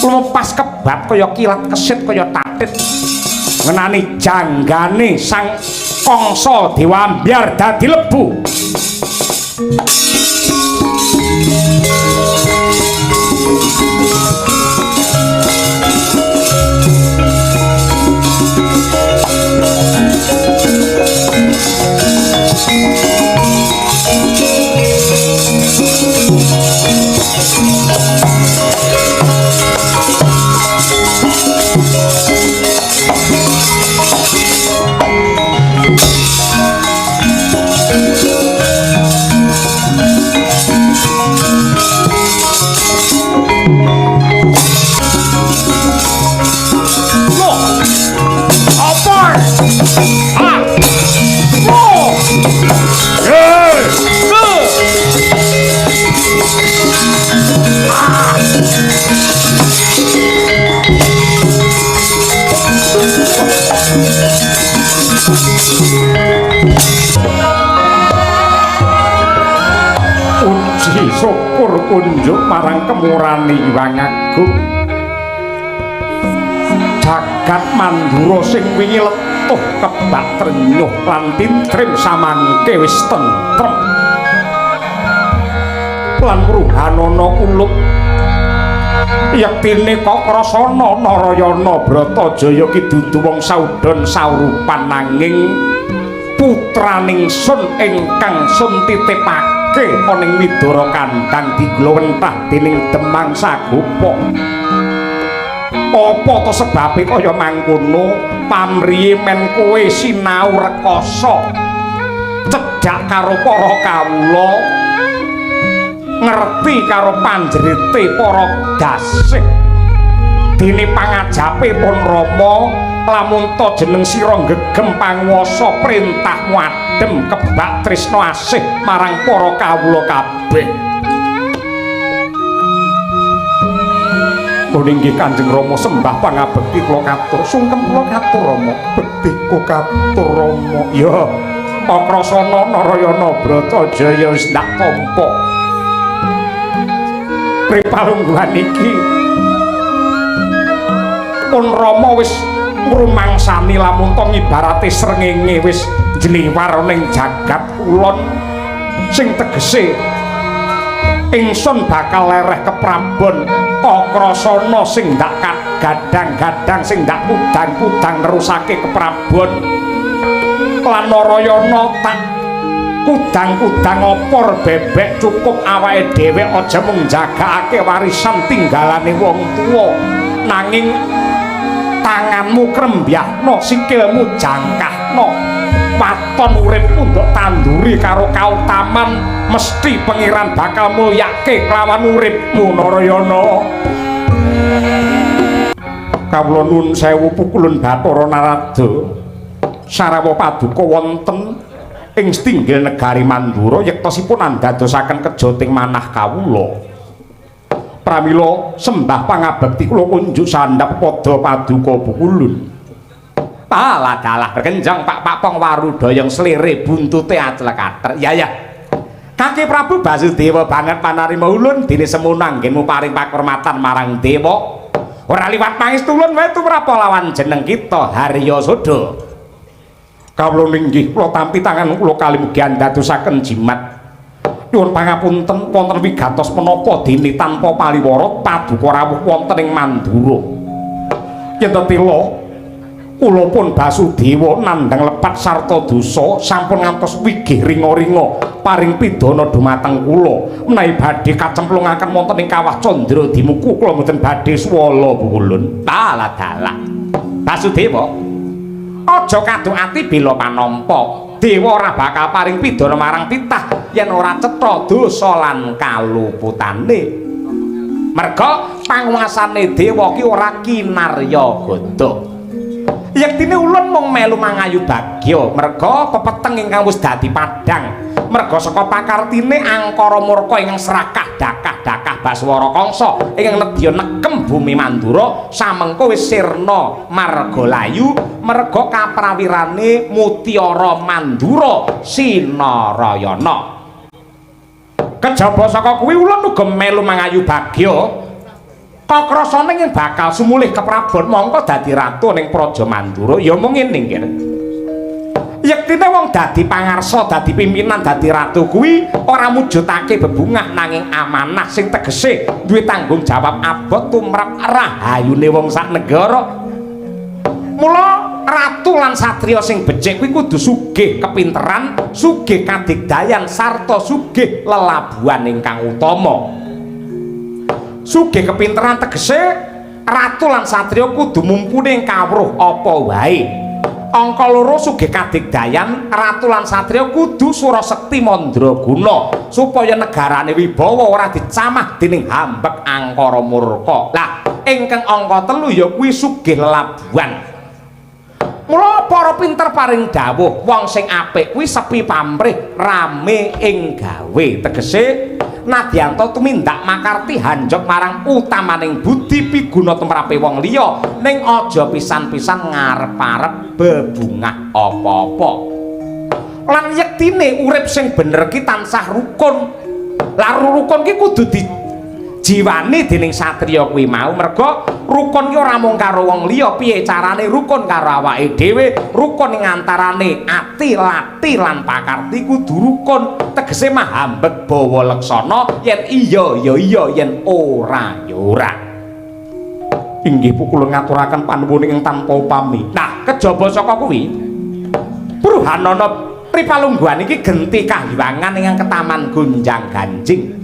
lumepas kebat kaya kilat kesit kaya tatit ngenani janggane Sang Kangsa Dewambyar dadi lebu. Puji syukur kunjuk marang kemurani Hyang Agung. Jagat Mandura sing wingi letuh kebak trenyuh lan tintrim samangke wis tentrem. Lan ruhanana kulup yektine kok krasana Narayana Bratajaya ki dudu wong saudon saurupan nanging putraning sun ingkang sun titipake ana ing Widara Kandhang diglowentah dening Demang Sagopa. Apa to sebabe kaya mangkono? Pamriye men kowe sinau rekasa cedhak karo para kawula, ngerti karo panjrite para dasih. Dene pangajape pun Rama, lamun ta jeneng sira gegem panguwasa perintahmu adem kebak tresna asih marang para kawula kabeh. Inggih Kanjeng Rama, sembah pangabekti kula katur. Sungkem kula katur Rama, bekti kula katur Rama. Ya, Akrasana Narayana Bratajaya wis ndak tampa. Pripalungguhan iki pun Rama wis ngrumangsani lamun ta ngibarate srengenge wis njliwar ning jagat kulon sing tegese Ingsun bakal lereh keprabon Kakrasana sing ndak gadang-gadang sing ndak kudang-kudang nerusake keprabon lan Narayana tak kudang-kudang opor bebek cukup awake dhewe aja mung jagakake warisan tinggalane wong tuwa nanging tanganmu krembyahno sikilmu jangkahno waton uripmu ndok tanduri karo kautaman mesti Pengiran bakal mulyake kelawan uripmu Narayana. Kawula nuwun sewu pukulun Bathara Narada sarawa paduka wonten ing setinggil negari Mandura yektosipun andadosaken kejating manah kawula. Pramila sembah pangabekti kula kunjuk sandhap pada paduka pukulun. Alah dalah berkenjang Pak Pakpong Warudayang slire buntute aclek ater. Ya ya. Kaki Prabu Basudewa banget panarima ulun dene semono anggenmu paring pakurmatan marang dewa. Ora liwat pangestulun wae tumrap lawan jeneng kita Harya Sada. Kawula linggih kula tampi tangan kula kali mugi andadosaken jimat. Nyuwun pangapunten wonten wigatos menapa dene tanpa paliwara paduka rawuh wonten ing Mandura. Yen tetila kula pun Basudewa nandhang lepat sarta dosa sampun ngantos wigih ringa-ringa paring pidana dumateng kula menawi badhe kacemplungaken wonten ing kawah Candra Dimuku kula mboten badhe swala pukulun. Dalah dalah. Basudewa aja kaduk ati bela panampa. Dewa ora bakal paring pidana marang titah yen ora cetha dosa lan kaluputane. Merga panguasane dewa ki ora kinarya gada. Yektine ulun mung melu mangayu bagya merga pepeteng ingkang wis dadi padhang. Merga saka pakartine angkara murka ingkang serakah dakah-dakah Baswara Kangsa ingkang nedya nekem bumi Mandura samengko wis sirna marga layu merga kaprawirane Mutiara Mandura Sinarayana. Kejaba saka kuwi ulun uga melu mangayu bagya kakrasane yen bakal sumulih keprabon mongko dadi ratu ning Praja Mandura ya mung ngene nggih. Yektine wong dadi pangarsa, dadi pimpinan, dadi ratu kuwi ora mujudake bebungah nanging amanah sing tegese duwe tanggung jawab abot tumrap rahayune wong sak negara. Mula ratu lan satriya sing becik kuwi kudu sugih kepinteran, sugih kadigdayan sarta sugih lelabuhan ingkang utama. Sugih kepinteran tegese ratu lan satriya kudu mumpuni ing kawruh apa wae. Angka loro sugih kadigdayan, ratu lan satriya kudu surasekti mandraguna supaya negarane wibawa ora dicamah dening hambek angkara murka. Lah, ingkang angka telu ya kuwi sugih lelabuhan. Mula para pinter paring dawuh, wong sing apik kuwi sepi pamrih, rame ing gawe. Tegese nadyanto tumindak makarti hanjok marang utamaning budi piguna tumrape wong liya ning aja pisan-pisan ngarep-arep bebungah apa-apa. Lan yektine urip sing bener ki tansah rukun. Lah rukun ki kudu dijiwani dening satriya kuwi mau merga rukun ki ora mung karo wong liya, piye carane rukun karo awake dhewe, rukun ing antarane ati, lati lan pakarti kudu rukun. Tegese mahambek bawa leksana yen iya ya iya, yen ora ya ora. Inggih kula ngaturaken panuwun ingkang tanpa upami. Nah, kejaba saka kuwi Bruhanana Tripalungguhan iki genti kahiwangan ingkang ketaman gonjang ganjing.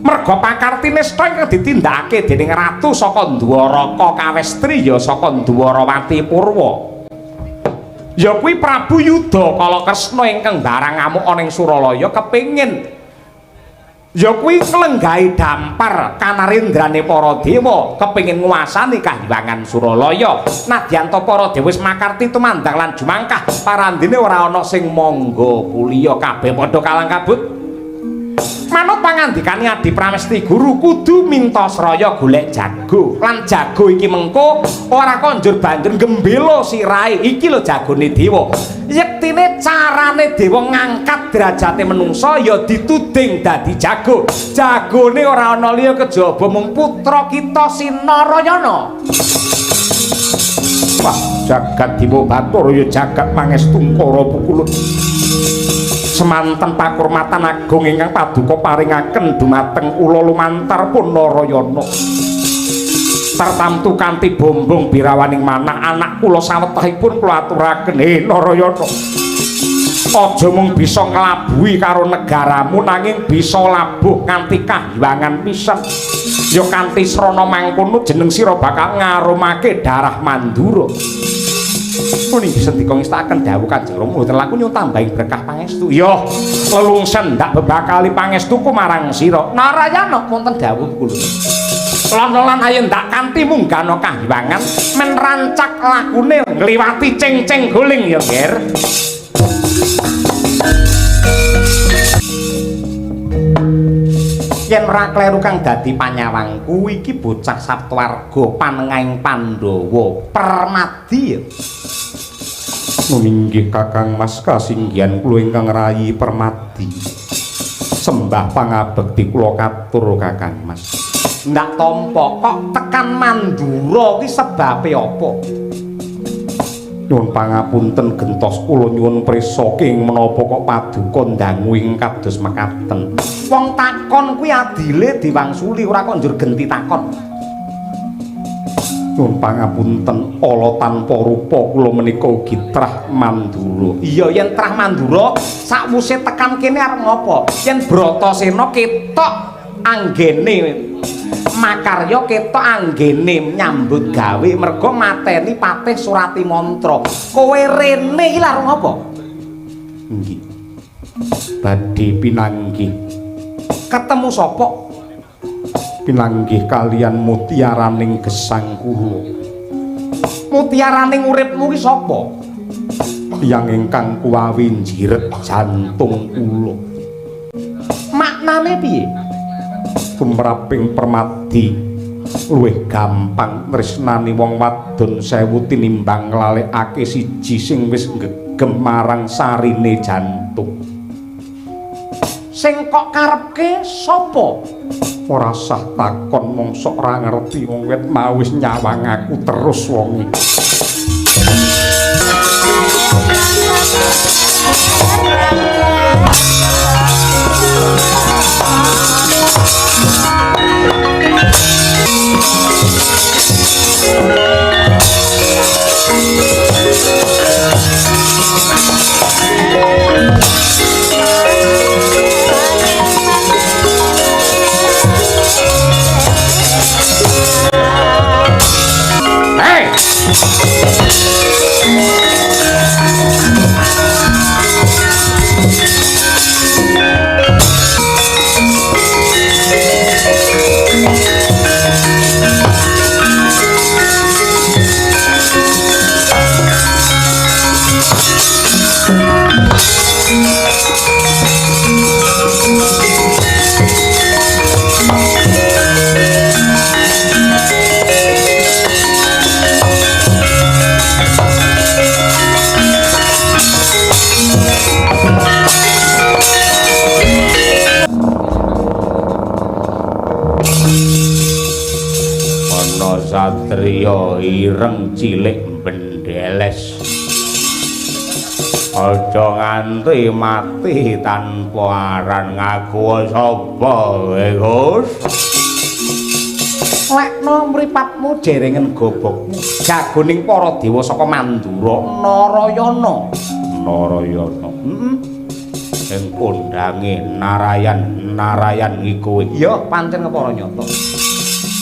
Merga pakartine seta ingkang ditindakake dening ratu saka Ndwaraka Kawestri ya saka Ndwarawati Purwa. Ya kuwi Prabu Yuda Kalakresna ingkang barang ngamuk ana ing Suralaya kepengin ya kuwi nglenggahi dampar kanarendrane para dewa, kepengin nguasani kahiwangan Suralaya. Nadyan ta para dewa wis makarti tumandang lan jumangkah, parandene ora ana sing mangga kuliya, kabeh padha kalang kabut. Manut pangandikane Adi Pramesti Guru kudu minta sraya golek jago. Lan jago iki mengko ora konjur banjur gembela sirahe. Iki lho jagone dewa. Yektine carane dewa ngangkat derajate menungsa ya dituding dadi jago. Jagone ora ana liya kejaba mung putra kita Sinarayana. Wah, jagat Dewa Bathara ya jagat Pangestungkara pukulun. Semanten pakurmatan agung ingkang paduka paringaken dumateng kula lumantar pun Narayana. Tartamtu kanthi bombong birawaning manah anak kula sawetahipun kula aturaken, "He Narayana, aja mung bisa nglabuhi karo negaramu nanging bisa labuh nganti kahyangan pisan. Ya kanthi srana mangkono jeneng sira bakal ngarumake darah Mandura." Muni bisa dikongestaken dawuh Kanjeng Rama mboten laku nyuwun tambahi berkah pangestu. Ya, lelungsen ndak bebakali pangestuku marang sira. Narayana wonten dawuh kula. Lon-lon ayo ndak kanthi munggahna kahyangan men rancak lakune ngliwati ceng-ceng guling ya, Ger. Yen ora kleru kang dadi panyawangku iki bocah Saptwarga panengahing Pandhawa Permadi ya. Inggih Kakang Mas, kasinggihan kula ingkang rayi Permadi. Sembah pangabekti kula katur Kakang Mas. Ndak tampa kok tekan Mandura ki sebabe apa? Nyuwun pangapunten gentos kula nyuwun prisa king menapa kok paduka ndangu ing kados mekaten. Wong takon kuwi adile diwangsuli ora kok njur genti takon. Nyuwun pangapunten ala tanpa rupa kula menika ugi trah Mandura. Iya yen trah Mandura sakwuse tekan kene arep ngopo? Yen Bratasena ketok anggene makarya, ketok anggene nyambut gawe mergo mateni Patih Suratimantra. Kowe rene iki lha arep ngopo? Nggih. Badhe pinanggih. Ketemu sapa? Pinanggih kalian mutiaraning gesang kula. Mutiaraning uripmu ki sapa? Tiyang ingkang kuwawi njiret jantung kula. Maknane piye? Tumraping Permadi luwih gampang tresnani wong wadon sewu tinimbang nglalekake siji sing wis ngegem marang sarine jantung. Sing kok karepke sapa? Ora sah takon mongso ora ngerti wong wit mau wis nyawang aku terus wong iki. Hey! Ana satriya ireng cilik bendeles. Aja nganti mati tanpa aran ngaku sapa kowe, Gus. Lekno mripatmu jerengen gobokmu. Jagoning para dewa saka Mandura Narayana. Narayana. Heeh. Sing kondange Narayan, Narayan iki kowe. Iya, pancen kepara nyata.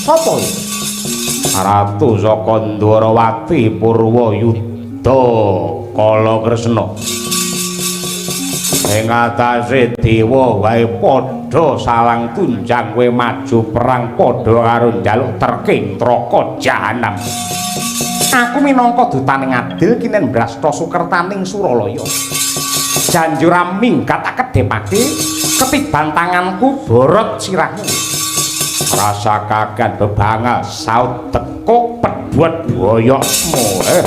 Sapa iki? Ratu saka Ndwarawati Purwayuda Kala Kresna. Ing atase dewa wae padha salang tunjang kowe maju perang padha karo njaluk terking traka jahanam. Aku minangka dutaning adil kinen brasta sukertaning Suralaya. Janjura minggat tak kedhepake ketiban tanganku borot sirahmu. Rasa kagan bebangal saut tekuk pedhot boyokmu. Ah.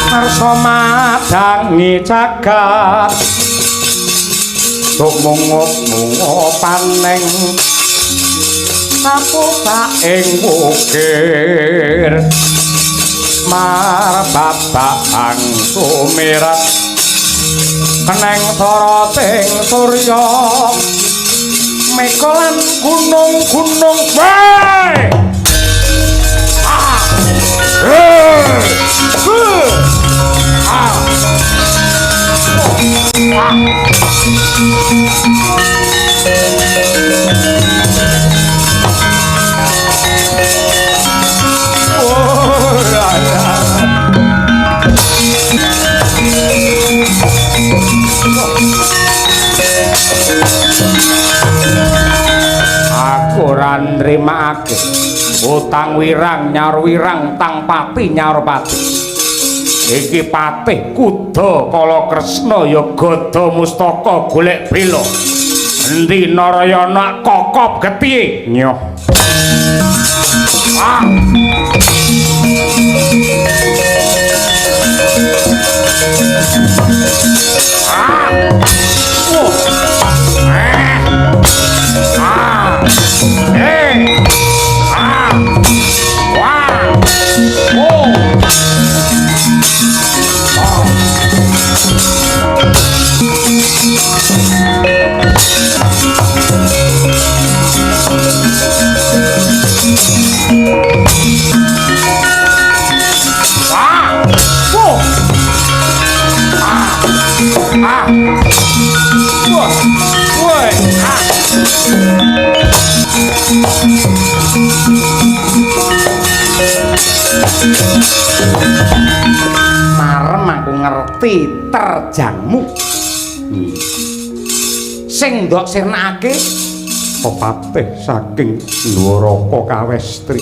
Karsa madangi jagat tuk mungup-mungupaneng saputa ing wukir marbabang sumirat keneng soroting surya meka lan gunung-gunung wae. Aku ora nrimakake utang wirang nyaur wirang tang pati nyaur pati. Iki patih kuda Kala Kresna ya gada mustaka golek bela. Endi Narayana kokop getihe nyoh. Ah. Ah. Oh. Eh. Ah. Eh. Ah. Wah. Oh. Ah. Oh. Ah. Ah. Wah. Woi. Ah. Marem aku ngerti terjangmu. Sing ndok sirnakake pepatih saking Ndwaraka Kawestri.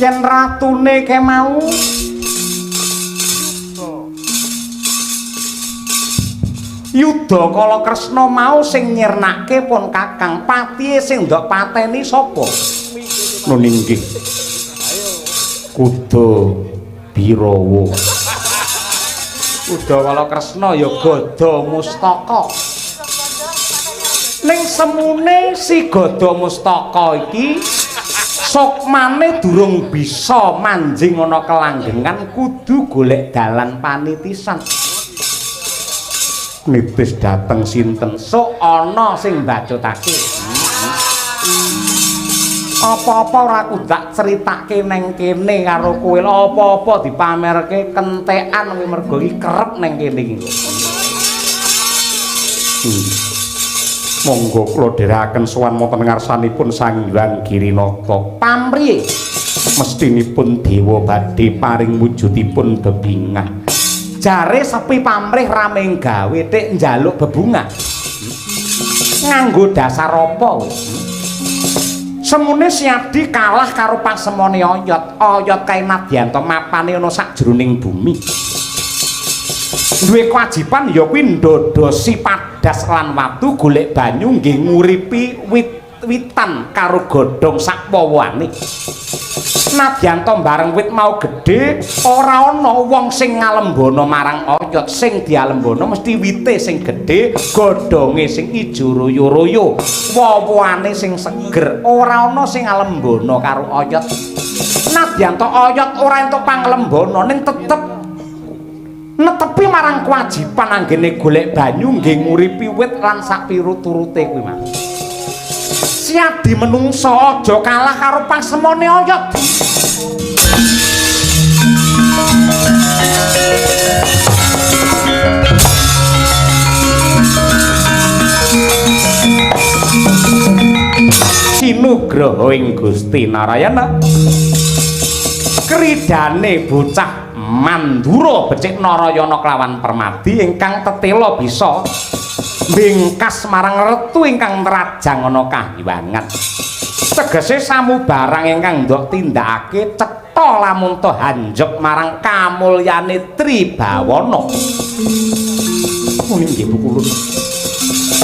Yen ratune kemau Yuda Kala Kresna mau sing nyirnake pun Kakang patihe sing ndok pateni sapa? Nun inggih Kuda Birawa. Kuda Kala Kresna ya gada mustaka. Ning semune si gada mustaka iki sukmane durung bisa manjing ana kelanggengan kudu golek dalan panitisan. Nitis dateng sinten sok ana sing mbacutake. Apa-apa ora kudu critake neng kene karo kowe, apa-apa dipamerke kentekan kuwi mergo iki kerep neng kene iki. Monggo kula dherekaken sowan wonten ngarsanipun Sang Hyang Girinata. Pamrih mestinipun dewa badhe paring wujudipun bebingah. Jare sepi pamrih rame gawe tik njaluk bebungah. Nganggo dasar apa? Semune Siadi kalah karo pasemone Oyot. Oyot kae nadyanta mapane ana sakjroning bumi. Duwe kewajiban ya kuwi ndodosi padas lan watu golek banyu nggih nguripi wit-witan karo godhong sakwowane. Nadyanta bareng wit mau gedhe ora ana wong sing ngalembana marang Oyot. Sing dialembana mesti wite sing gedhe, godhonge sing ijo royo-royo, woh-wohane sing seger. Ora ana sing ngalembana karo Oyot. Nadyanta Oyot ora entuk panglembana ning tetep Netepi marang kewajiban anggene golek banyu nggih nguripi wit lan sak piruturute kuwi mah. Siadi menungsa aja kalah karo pasemone oyot. Sinugraha ing Gusti Narayana. Kridane bocah Mandura becik Narayana kelawan Permadi ingkang tetela bisa mbingkas marang retu ingkang nrajang ana kahyangan. Tegese samubarang ingkang ndok tindakake cetha lamun ta hanjep marang kamulyane Tribawana. Muni nggih Bu Kulun.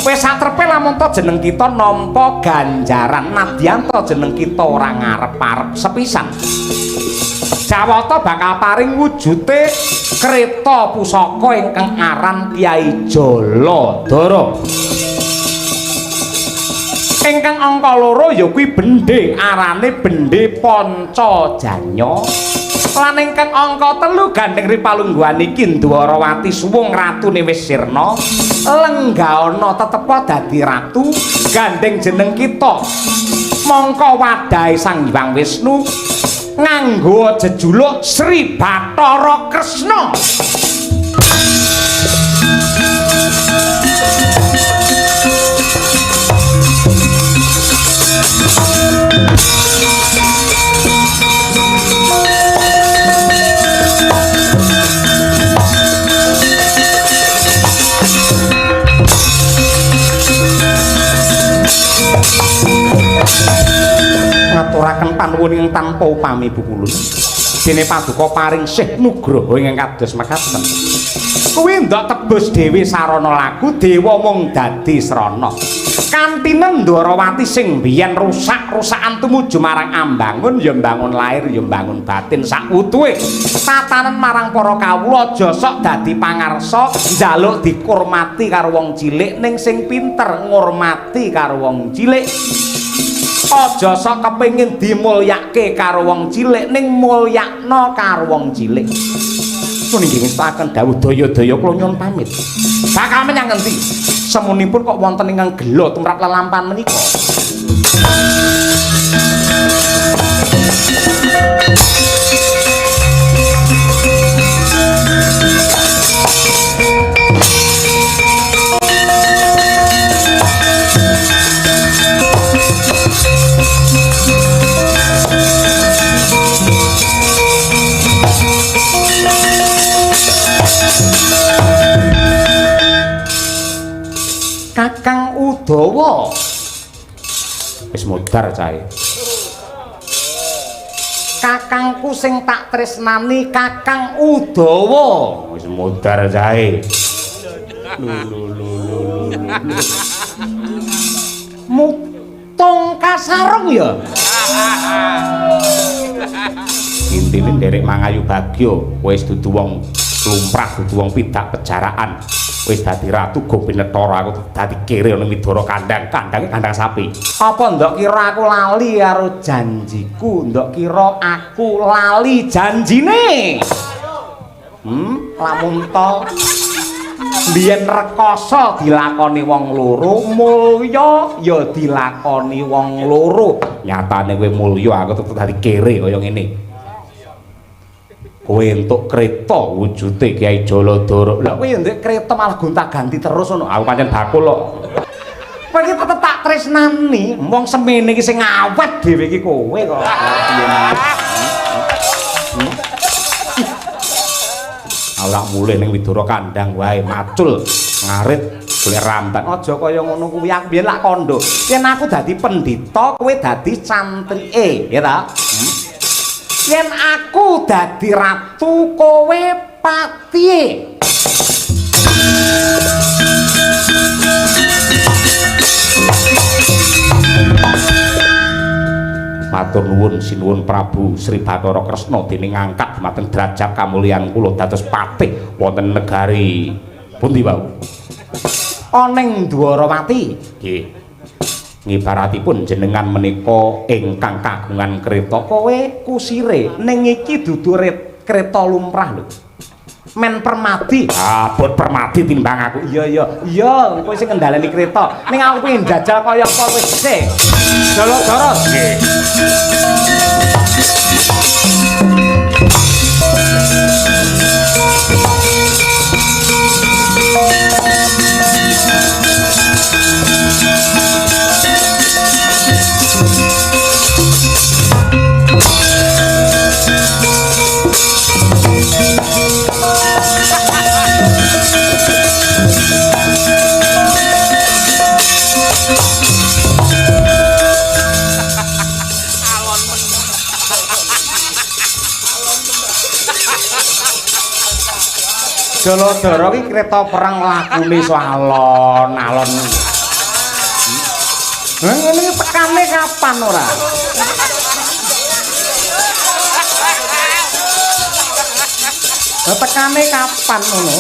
Wis satrepe lamun ta jeneng kita nampa ganjaran nadyan ta jeneng kita ora ngarep-arep sepisan. Jawata bakal paring wujute kreta pusaka ingkang aran Kyai Jaladara. Ingkang angka loro ya kuwi bendhe arane bendhe Pancajanya. Lan ingkang angka telu gandeng ripalungguhan iki Ndwarawati suwung ratune wis sirna lenggahana tetepa dadi ratu gandeng jeneng kita mongko wadahe Sang Hyang Wisnu nganggo jejuluk Sri Bathara Kresna. Ngaturaken panuwun ingkang tanpa upami Bu Kulun. Dene paduka paring sih nugraha ingkang kados mekaten. Kuwi ndok tebus dhewe sarana laku dewa mung dadi srana. Kantinen Ndwarawati sing biyen rusak-rusakan tumuju marang ambangun ya mbangun lahir ya mbangun batin sakwutuhe. Tatanen marang para kawula aja sok dadi pangarsa njaluk dikurmati karo wong cilik ning sing pinter ngurmati karo wong cilik. Aja sok kepengin dimulyake karo wong cilik ning mulyakno karo wong cilik. Pun inggih ngestakaken dawuh daya-daya kula nyuwun pamit. Bakal menyang ngendi? Semunipun kok wonten ingkang gela tumrap lelampahan menika. Kakang Udawa wis modar cahe. Kakangku sing tak tresnani Kakang Udawa wis modar cahe. Lho. Mutung kasarung ya. Intine nderek mangayu bagya wis dudu wong lumrah, dudu wong pidak pejaraan. Wis dadi ratu Gopinetara aku dadi kere ana Widara kandang, kandange kandang sapi. Apa ndok kira aku lali karo janjiku? Ndok kira aku lali janjine? Lamun to biyen rekoso dilakoni wong loro, mulya ya dilakoni wong loro. Nyatane kowe mulya, aku tetep dadi kere kaya ngene. Kowe entuk kreta wujude Kyai Jaladara. Lah kowe ndek kreta malah gonta-ganti terus ngono. Aku pancen bakul kok. Kowe iki tetep tak tresnani. Wong semene iki sing awet dhewe iki kowe kok. Ora mulih ning Widara kandang wae macul ngarit golek ramban. Aja kaya ngono kuwi, aku biyen lak kandha. Yen aku dadi pendhita, kowe dadi santrike, ya ta? Yen aku dadi ratu, kowe patihe. Matur nuwun sinuwun Prabu Sri Bathara Kresna dene ngangkat dhumateng derajat kamulyan kula dados patih wonten negari pundi wau? Oneng Dwarawati. Nggih. Ngibaratipun jenengan menika ingkang kagungan kreta, kowe kusire ning iki dudu kreta lumrah lho. Men Permadi. Abot Permadi timbang aku. Iya iya. Iya, kowe sing ngendhaleni kereta. Ning aku pengen jajal kaya apa wis sik. Jaladara. Nggih. Jaladara ki kereta perang lakune iso alon-alon. Lah ngene iki tekane kapan ora? Lah tekane kapan ngono?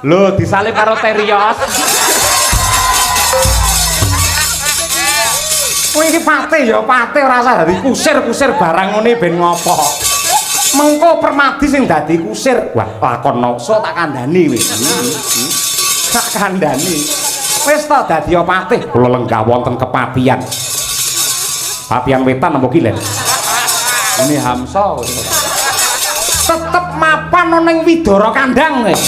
Lho disalip karo Terios. Kowe iki pate ya, pate ora usah dadi kusir-kusir barang ngene ben ngopo. Mengko Permadi sing dadi kusir. Wah, lakon nokso tak kandhani wis. Tak kandhani. Wis to dadi patih. Kula lenggah wonten kepatihan. Patihan wetan napa kilen? Ini Hamsa. Tetep mapan ana ning Widara Kandang wis.